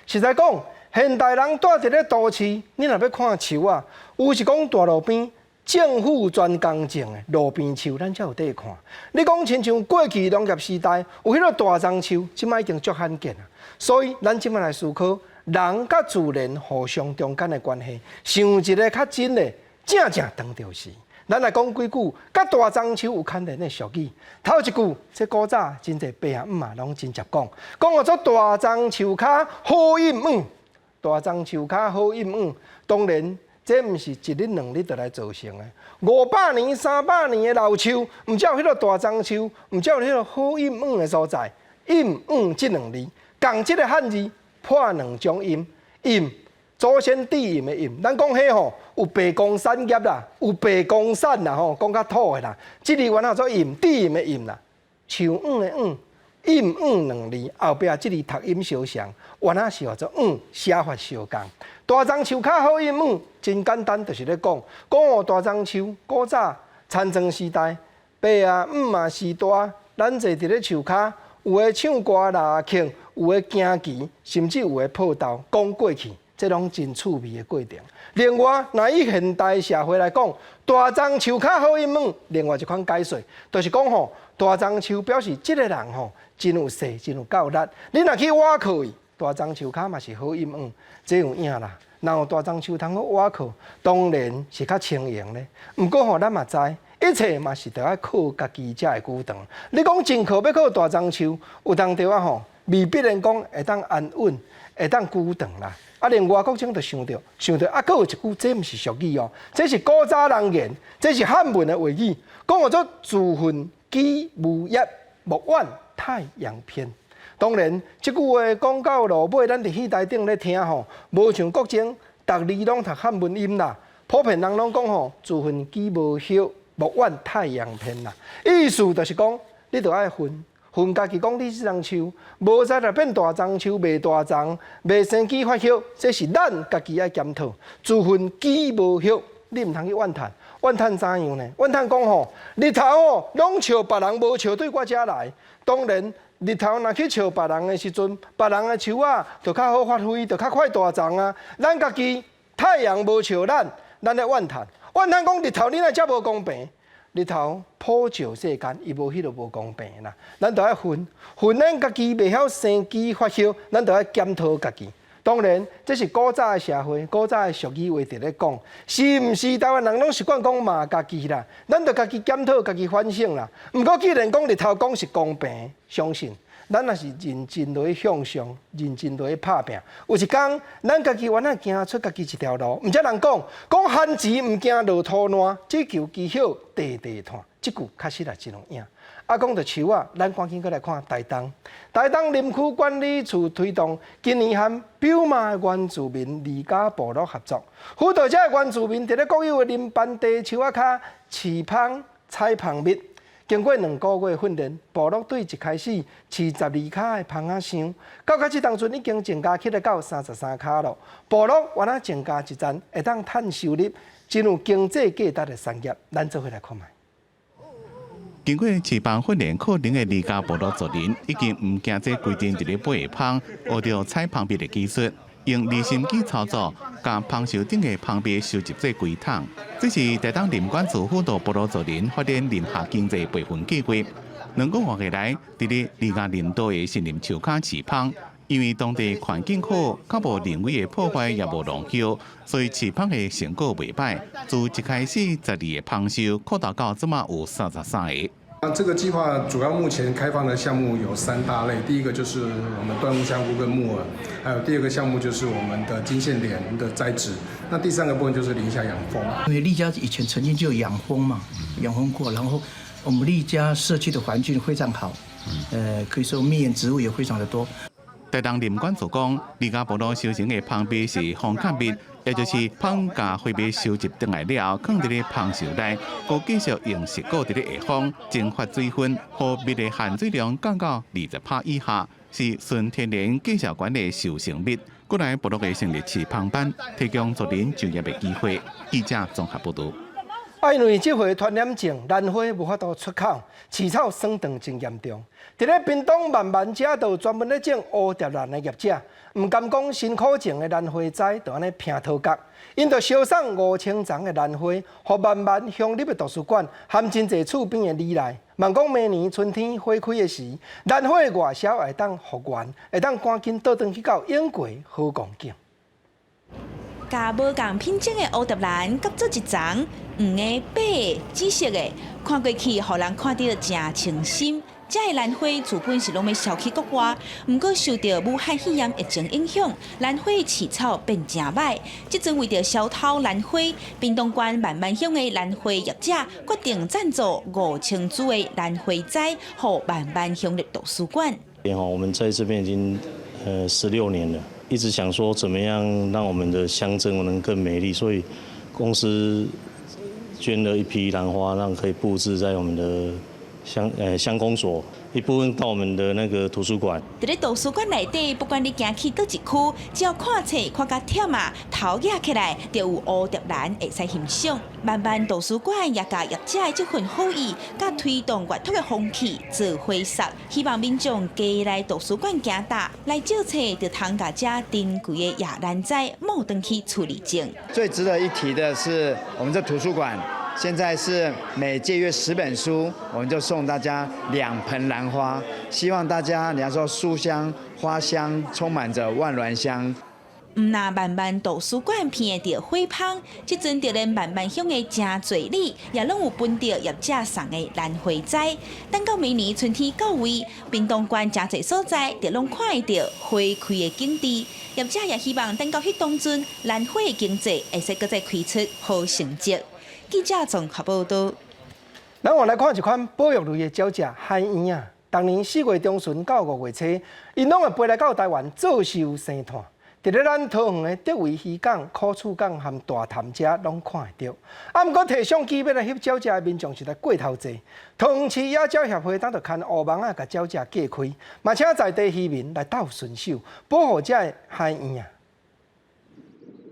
實在講，現代人蹛佇咧都市，你若欲看樹仔，有是講大路邊政府專工種的路邊樹，咱才有得看。你講親像過去農業時代有彼個大樟樹，這擺已經足罕見啊。所以咱這擺來思考人佮自然互相中間的關係，想一个較真的，正正當著時。咱來講幾句，佮大樟樹有牽連的俗語。頭一句，這古早真濟爸仔姆仔攏真捷講，講號做大樟樹跤好蔭雨，大樟樹跤好蔭雨。當然，這毋是一日兩日就來造成的。500年、300年的老樹，毋才有彼個大樟樹，毋才有彼個好蔭雨的所在。蔭雨這兩字，仝這个漢字破兩種音，蔭。祖先致蔭的蔭，咱講彼吼有白公產業啦，有白公產啦吼，講較土的啦。這字原來做蔭，致蔭的蔭啦。樹蔭的蔭，蔭雨兩字後壁這字讀音相像，原來是號做雨，寫法相仝。大樟樹跤好蔭雨，真簡單，就是咧講，講哦大樟樹古早田莊時代，爸仔姆仔時代，咱坐佇咧樹跤，有的唱歌拉曲，有的行棋，甚至有的報道講過去。這攏真趣味的過程。另外，若以現代社會來講，大樟樹跤好蔭雨，另外一款解說，就是講吼，大樟樹表示這個人吼真有勢，真有夠力。你若去倚靠伊，大樟樹跤嘛是好蔭雨，這有影啦。若有大樟樹通好倚靠，當然是較輕盈咧。毋過吼，咱嘛知，一切嘛是著愛靠家己才會久長。你講真靠欲靠大樟樹，有當著仔吼，未必然講會當安穩，會當久長啦。啊，另外國政就想著，想著啊，閣有一句，這毋是俗語哦，這是古早人言，這是漢文的話語，講號做自奮己無業，莫怨太陽偏。當然，這句話講到落尾，咱佇戲台頂咧聽吼，無像國政，逐字攏讀漢文音啦。普遍人攏講吼，自奮己無葉，莫怨太陽偏啦。意思就是講，你著愛奮。恨家己講你這樟樹，無才來變大樟樹，袂大樟，袂生枝發葉，這是咱家己愛檢討。自恨己無葉，你毋通去怨嘆，怨嘆怎樣呢？怨嘆講吼，日頭吼攏笑別人，無笑對我遮來。當然，日頭若去笑別人的時陣，別人的樹仔就較好發揮，就較快大欉啊。咱家己太陽無笑咱，咱咧怨嘆，怨嘆講日頭你哪遮無公平？日頭普照世間，伊無彼个無公平啦。咱著愛恨，恨咱家己袂曉生枝發葉，咱著愛檢討家己。當然，這是古早的社會，古早的俗語話佇咧講，是毋是台灣人攏習慣講罵家己啦？咱著家己檢討、家己反省啦。毋過既然講日頭講是公平，相信咱若是認真落去向上，認真落去拍拚，有一工咱家己原來行出家己一條路。毋才人講講番薯毋驚落土爛，只求枝葉塊塊湠。這句確實也真有影。啊，講著樹仔，咱趕緊閣來看台東。台東林區管理處推動今年和表馬原住民離家部落合作，輔導這个原住民佇咧國有的林班地樹仔跤飼蜂、採蜂蜜。經過2個月訓練，部落對一開始飼12跤的蜂仔箱，到這當陣已經增加起來到33跤囉。部落原來增加一層會當趁收入，真有經濟價值的產業。咱做伙來看覓。經過飼蜂訓練課程的離家部落族人，已經毋驚這規陣佇咧飛蜂，學著採蜂蜜的技術，用離心機操作，共蜂箱頂的蜂蜜收集做規桶。這是台東林管處輔導部落族人發展林下經濟培訓計劃。2個月來，佇咧離家林道的森林樹跤飼蜂，因為當地環境好，較無人為的破壞，也無農藥，所以飼蜂的成果袂䆀。自一開始12個蜂箱，擴大到這馬有33個。那這個計劃主要目前開放的項目有三大類，第一個就是我們椴木香菇跟木耳，還有第二個項目就是我們的金線蓮的栽植，那第三個部分就是林下養蜂。因為苓家以前曾經就養蜂嘛，養蜂過，然後我們苓家社區的環境非常好，可以說蜜源植物也非常的多。台東林管處講，苓家部落收成的蜂蜜是封崁蜜，也就是蜂共花蜜收集轉來了後，囥佇咧蜂箱內，閣繼續用石膏佇咧下方蒸發水分，予蜜的含水量降到20%以下，是純天然繼續管的收成蜜。過來部落會成立飼蜂班，提供族人就業的機會。記者綜合報導。啊，因為這回傳染症，蘭花無法度出口，飼草損斷真嚴重。佇咧屏東萬巒遮就有專門咧種蝴蝶蘭的業者，毋甘講辛苦種的蘭花栽就按呢拚塗角，𪜶就燒送5000叢的蘭花，予萬巒鄉立的圖書館含真濟厝邊的里內，望講明年春天花開的時，蘭花的外銷會當復原，會當趕緊倒轉去到永過好光景。共無仝品種的蝴蝶蘭夾做一叢，黃的、白的、紫色的，看過去，予人看著誠清新。這个蘭花原本是攏欲銷去國外，毋過受著武漢肺炎疫情影響，蘭花飼草變誠䆀。這陣為著銷偷蘭花，屏東縣萬巒鄉的蘭花業者決定贊助5000株的蘭花栽，予萬巒鄉立圖書館。我們在這邊已經16年了，一直想說怎麼樣讓我們的鄉鎮能更美麗，所以公司捐了一批蘭花，讓可以佈置在我們的鄉公所，一部分到我們的那個圖書館。佇咧圖書館內底，不管你行去佗一區，只要看冊看甲忝啊，頭舉起來就有蝴蝶蘭會使欣賞。萬巒圖書館也共業者的這份好意，佮推動閱讀的風氣做伙送，希望民眾加來圖書館行搭來借冊，就通共這珍貴的野蘭栽募轉去厝裡種。最值得一提的是，我們這圖書館現在是每借閱10本書，我們就送大家2盆蘭花。希望大家，你要說書香、花香，充滿着萬巒鄉。毋若萬巒圖書館鼻著火蜂，這陣就連萬巒鄉的誠濟里，也攏有分著業者送的蘭花栽。等到明年春天到位，屏東縣誠濟所在，就攏看會著花開的景致。業者也希望等到彼當陣，蘭花的經濟會使閣再開出好成績。記者綜合報道。咱換來看一款保育類的鳥隻海鶯仔，逐年4月中旬到5月初，𪜶攏會飛來到台灣做岫生湠。佇咧咱桃園的竹圍漁港、苦厝港和大潭遮攏看會著。啊，毋過提相機欲來翕鳥隻的民眾實在過頭濟。桃園市野鳥協會當就牽烏網仔，共鳥隻隔開，嘛請在地漁民來鬥順手，保護這个海鶯仔。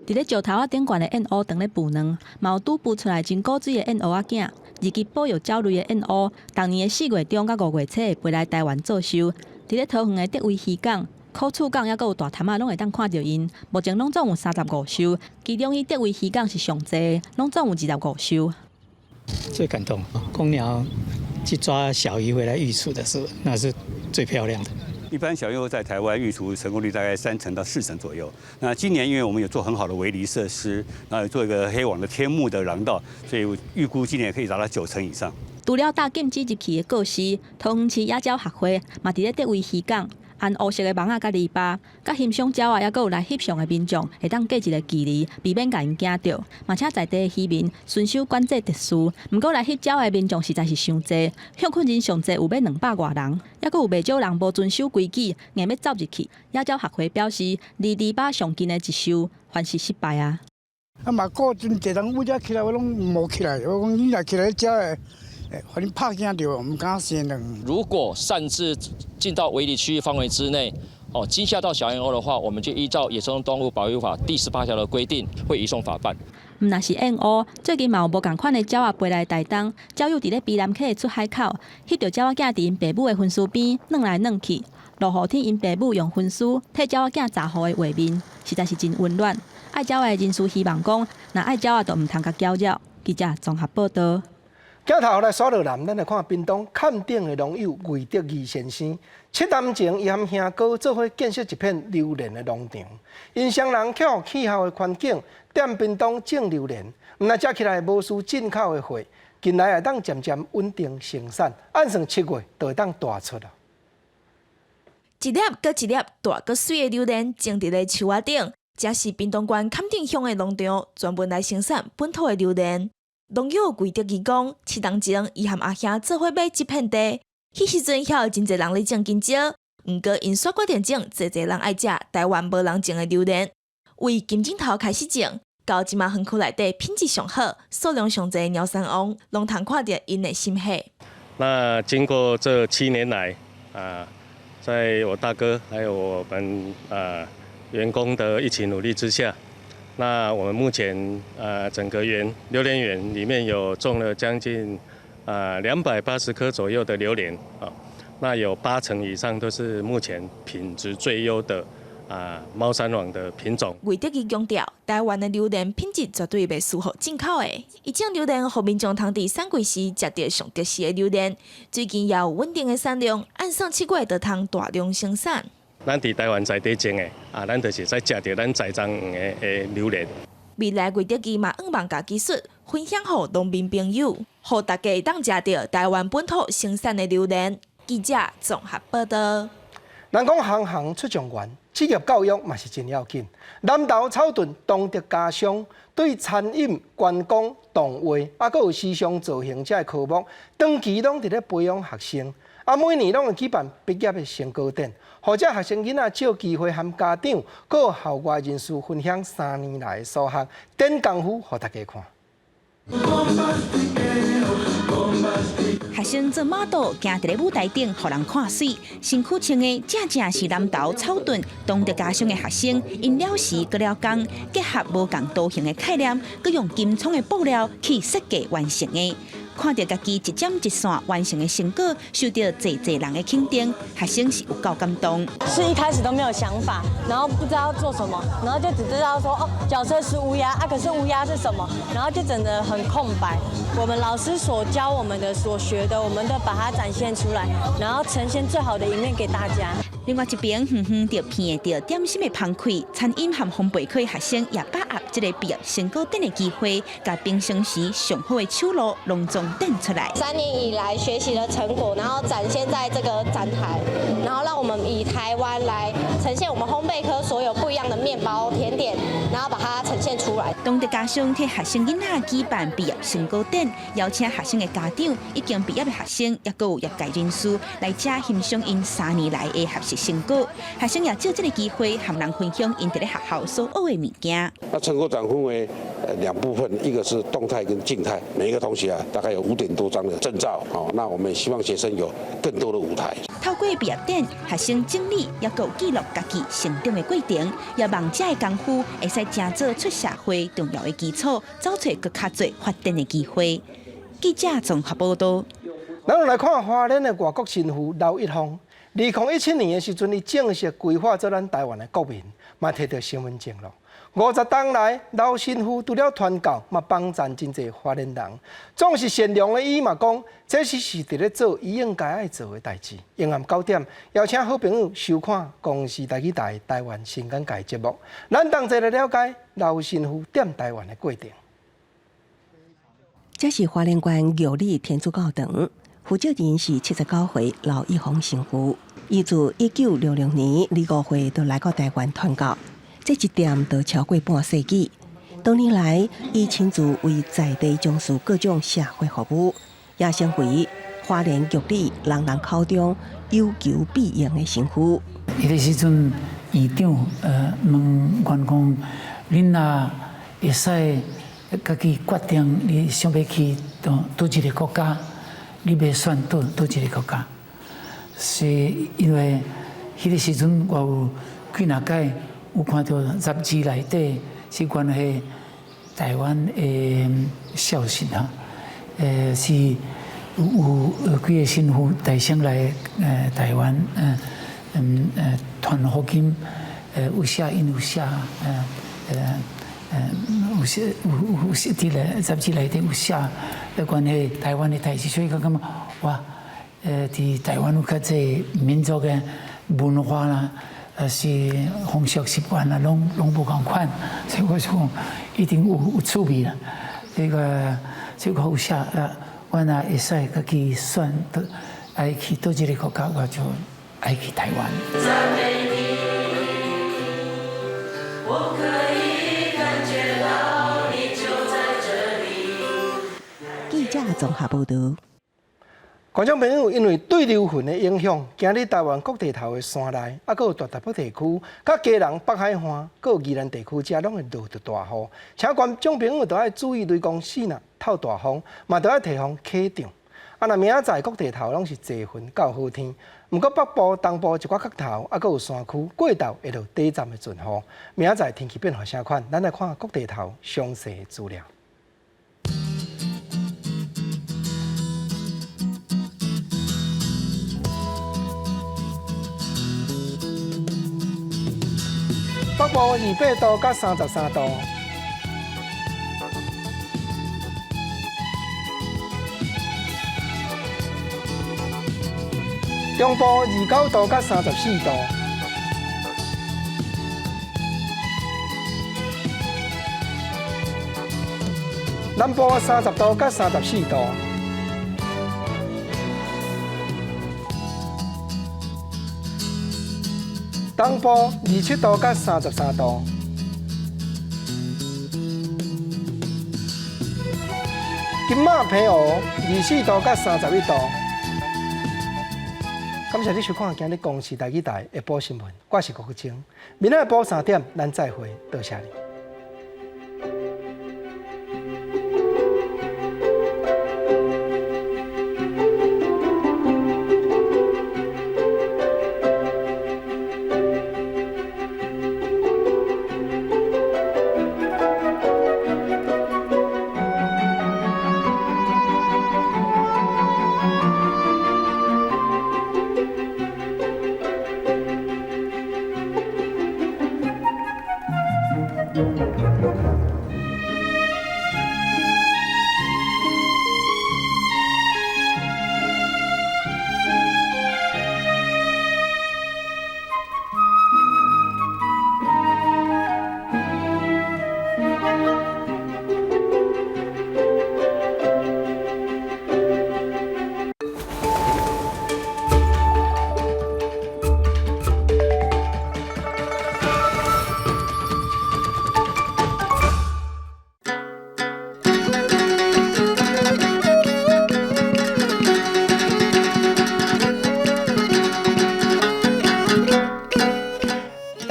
佇咧石頭仔頂懸的燕鷗當咧孵卵，嘛有拄孵出來真古錐的燕鷗仔囝。二級保育鳥類的燕鷗，逐年的4月中到5月初會飛來台灣做岫。佇咧桃園的竹圍漁港、苦厝港，抑閣有大潭仔，攏會當看著𪜶。目前攏總有35艘，其中以竹圍漁港是上濟，攏總有25艘。最感動，公鳥去抓小魚回來育雛的時候，那是最漂亮的。一般小燕鷗在台灣育雛成功率大概3成到4成左右。那今年因為我們有做很好的圍籬設施，然後做一個黑網的天幕的廊道，所以預估今年可以達到9成以上。除了搭禁止入去的告示，桃園市野鳥學會嘛佇咧竹圍漁港安烏色的網仔佮籬笆，佮欣賞鳥仔，抑閣有來翕相的民眾會當隔一个距離，避免共𪜶驚著。嘛請在地的漁民遵守管制秩序。毋過來翕鳥的民眾實在是傷濟，休睏人上濟有欲200外人，抑閣有袂少人無遵守規矩，硬欲走入去。野鳥學會表示，離籬笆上近的一岫，還是失敗啊。啊嘛，顧真濟人為遮起來，我攏無起來。我講你若起來遮會，予恁拍驚著，毋敢生卵。如果擅自進到圍籬區域範圍之內，哦，驚嚇到小燕鷗的話，我們就依照《野生動物保育法》第18條的規定，會移送法辦。毋若是燕鷗，最近嘛有無仝款的鳥仔飛來台東，鳥友佇咧卑南溪的出海口，翕著鳥仔囝佇𪜶爸母的分屍邊轉來轉去。落雨天，𪜶爸母用分屍替鳥仔囝遮雨的畫面，實在是真溫暖。愛鳥仔的人士希望講，若愛鳥仔就毋通共攪擾。記者綜合報道。鏡頭來刷落來，咱來看屏東崁頂的農友魏德義先生，7年前，伊和兄哥做伙建設一片榴蓮的農場。𪜶雙人克服氣候的環境，踮屏東種榴蓮，毋但食起來無需進口的貨，近來會當漸漸穩定生產，按算7月就會當大出了。一粒閣一粒大閣媠的榴蓮種佇咧樹仔頂，這是屏東縣崁頂鄉的農場，專門來生產本土的榴蓮。農友魏德義講，7年前，伊和阿兄做伙買這片地，彼時陣遐有真濟人咧種香蕉，毋過𪜶煞決定種濟濟人愛食台灣無人種的榴蓮。為金針頭開始種，到這馬園區內底品質上好、數量上濟的貓山王，攏通看著𪜶的心血。那經過這7年來，啊，在我大哥還有我們啊員工的一起努力之下，那我們目前整個園榴蓮園裡面有種了將近280棵左右的榴蓮啊，那有8成以上都是目前品質最優的貓山王的品種。魏德基強調，台灣的榴蓮品質絕對袂輸予進口的。伊種榴蓮，予民眾通佇產季時食著上特殊的榴蓮。最近也有穩定的產量，按算7月就通大量生產。咱佇台灣在地種的，咱就是會使食著咱栽種園的榴蓮。未來魏德基嘛向望共技術分享予農民朋友，予大家會當食著台灣本土生產的榴蓮。記者綜合報道。人講行行出狀元，職業教育嘛是真要緊。南投草屯東德家商對餐飲、觀光、動畫，閣有時尚造型這科目，長期攏佇咧培養學生。每年攏會舉辦畢業的成果展，予這學生囡仔藉機會和家長、閣有校外人士分享3年來的所學，展功夫予大家看。學生做 model，行佇咧舞台頂，予人看媠。身軀穿的正正是南投草屯東德家商的學生，𪜶了時閣了工，結合無仝圖形的概念，閣用金創的布料去設計完成的。看著家己一針一線完成的成果，受著濟濟人的肯定，學生是有夠感動。是一開始都沒有想法，然後不知道做什麼，然後就只知道說哦，角色是烏鴉啊，可是烏鴉是什麼？然後就整個很空白。我們老師所教我們的、所學的，我們都把它展現出來，然後呈現最好的一面給大家。另外一邊，遠遠就鼻著點心的芳氣，餐飲和烘焙科的學生也把握這個畢業成果展的機會，共平常時上好的手路隆重展出來。3年以來學習的成果，然後展現在這個展台，然後讓我們以台灣來呈現我們烘焙科所有不一樣的麵包、甜點，然後把它呈現出來。東德家商替學生囡仔舉辦畢業成果展，邀請學生的家長、已經畢業的學生，抑閣有業界人士來遮欣賞𪜶3年來的學習成果。學生也藉這個機會和人分享𪜶佇咧學校所學的物件。那成果展分為兩部分，一個是動態跟靜態，每一個同學啊，大概有5點多張的證照，哦，那我們也希望學生有更多的舞台。透過畢業展，學生整理抑閣有記錄家己成長的過程，也望這个功夫會使成做出社會重要的基礎，找揣閣較濟發展的機會。記者綜合報道。咱來看花蓮的外國神父劉一峰，2017年的時陣，伊正式歸化做咱台灣的國民，嘛提著身份證囉。50冬來，劉神父除了傳教，嘛幫贊真濟花蓮人。總是善良的伊嘛講，這是佇咧做伊應該愛做的代誌。晚暗9點，邀請好朋友收看公視台語台台灣新眼界節目，咱同齊來了解劉神父踮台灣的過程。這是花蓮縣玉里天主教堂，負責人是79歲劉一峰神父。伊自1966年25歲就來到台灣傳教，這一踮就超過半世紀。多年來，伊親自為在地從事各種社會服務，也成為花蓮玉里人人口中有求必應的神父。彼个時陣，院長問阮講，恁若會使家己決定，你想欲去佗佗一个國家，你欲選佗佗一个國家？是因為彼个時陣我有幾若擺有看著雜誌內底是關係台灣的消息哈，是有幾个神父代先來台灣，傳福音，有寫𪜶有寫，有寫有有寫佇咧雜誌內底有寫有關係台灣的代誌，所以我感覺哇，佇台灣有較濟民族的文化啦，是風俗習慣啦，攏攏無仝款，所以我想一定有趣味啦。這個這個有寫啊，我若會使家己選，愛去佗一个國家，我就愛去台灣。讚美你，我可以感覺到你就在這裡。記者綜合報導。觀眾朋友，因為對流雲的影響，今日台灣各地頭的山內，閣有大台北地區，佮基隆北海岸，閣有宜蘭地區，遮攏會落著大雨。請觀眾朋友著愛注意雷公死若透大風，嘛著愛提防起漲。啊，若明仔載各地頭攏是濟雲到好天，毋過北部、東部一寡角頭，猶閣有山區過晝會落短暫的陣雨。明仔載天氣變化啥款？咱來看各地頭詳細的資料。北部28度到33度，中部29度到34度，南部30度到34度，東部27度到33度，金馬澎湖24度到31度。感謝你收看今日公視台語台下晡新聞，我是郭國清。明仔下晡3點，咱再會，多謝你。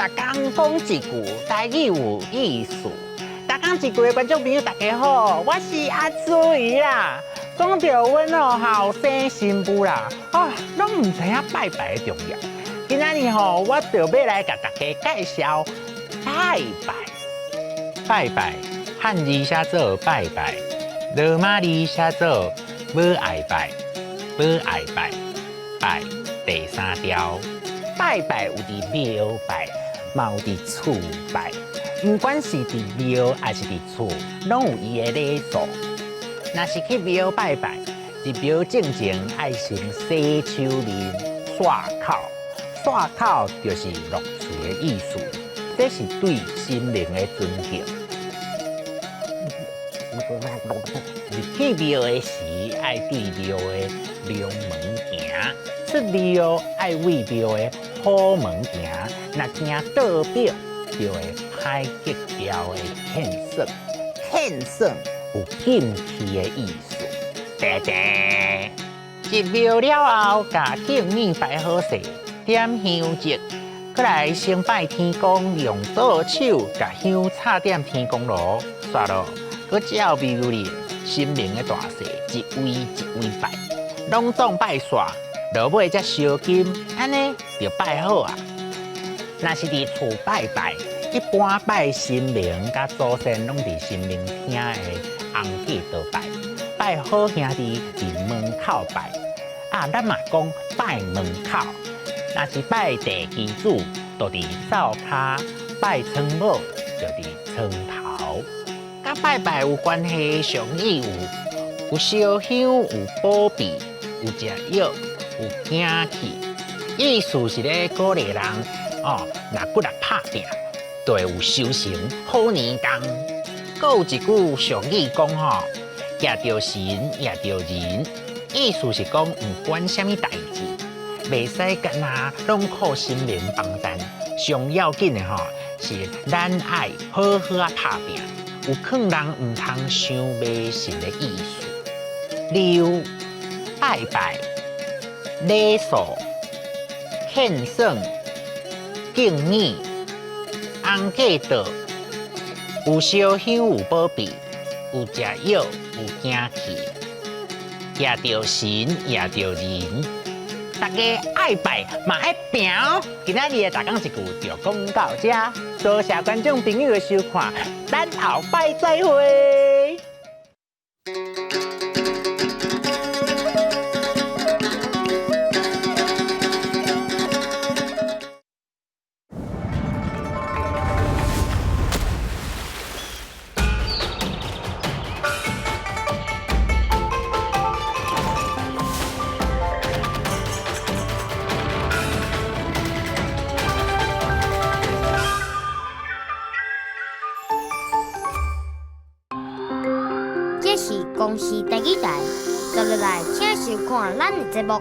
逐工講一句台語有意思。逐工一句的觀眾朋友，大家好，我是阿茱萸啦。講著阮哦後生新婦啦，啊，攏毋知影拜拜的重要。今仔日吼，我就欲來共大家介紹拜拜。拜拜，漢字寫做拜拜，羅馬字寫做無愛拜，無愛拜，拜第三條。拜拜有佇廟拜，嘛有佇厝拜。毋管是佇廟抑是佇厝，攏有伊的禮數。若是去廟拜拜，入廟進前愛先洗手面、漱口，漱口就是落喙的意思，這是對神明的尊敬。入去廟的時，愛對廟的龍門行；出廟愛對廟的虎門行。若行倒壁，就會歹格調的獻算，獻算有禁忌的意思。叮叮，入廟了後，共敬物擺好勢，點香燭，閣來先拜天公，用左手共香插點天公爐，煞落，閣照廟裡神明的大小，一位一位拜，攏總拜煞，落尾才燒金，按呢就拜好啊。若是佇厝拜拜，一般拜神明佮祖先攏佇神明廳的紅過道拜，拜好兄弟佇門口拜。啊，咱嘛講拜門口。若是拜地基主，就佇灶跤；拜床母，就佇床頭。佮拜拜有關係，俗語有燒香、有保庇、有食藥、有驚氣，意思是咧鼓勵人哦，若骨力拍拚，就會有收成好年冬。閣有一句俗語講吼，蜈著神，蜈著人，意思是講毋管啥物代誌，袂使干焦攏靠神明幫贊，上要緊的吼是咱愛好好仔拍拚，有勸人毋通傷迷信的意思。例如拜拜、禮數、獻算、敬物、紅過道、有燒香、有保庇、有食藥、有驚氣。驚著神，贏著人。大家愛拜嘛愛拚。今仔日的大講一句就講到這，多謝觀眾朋友的收看，咱後擺再會。這是公視第二台，接落來請收看咱的節目。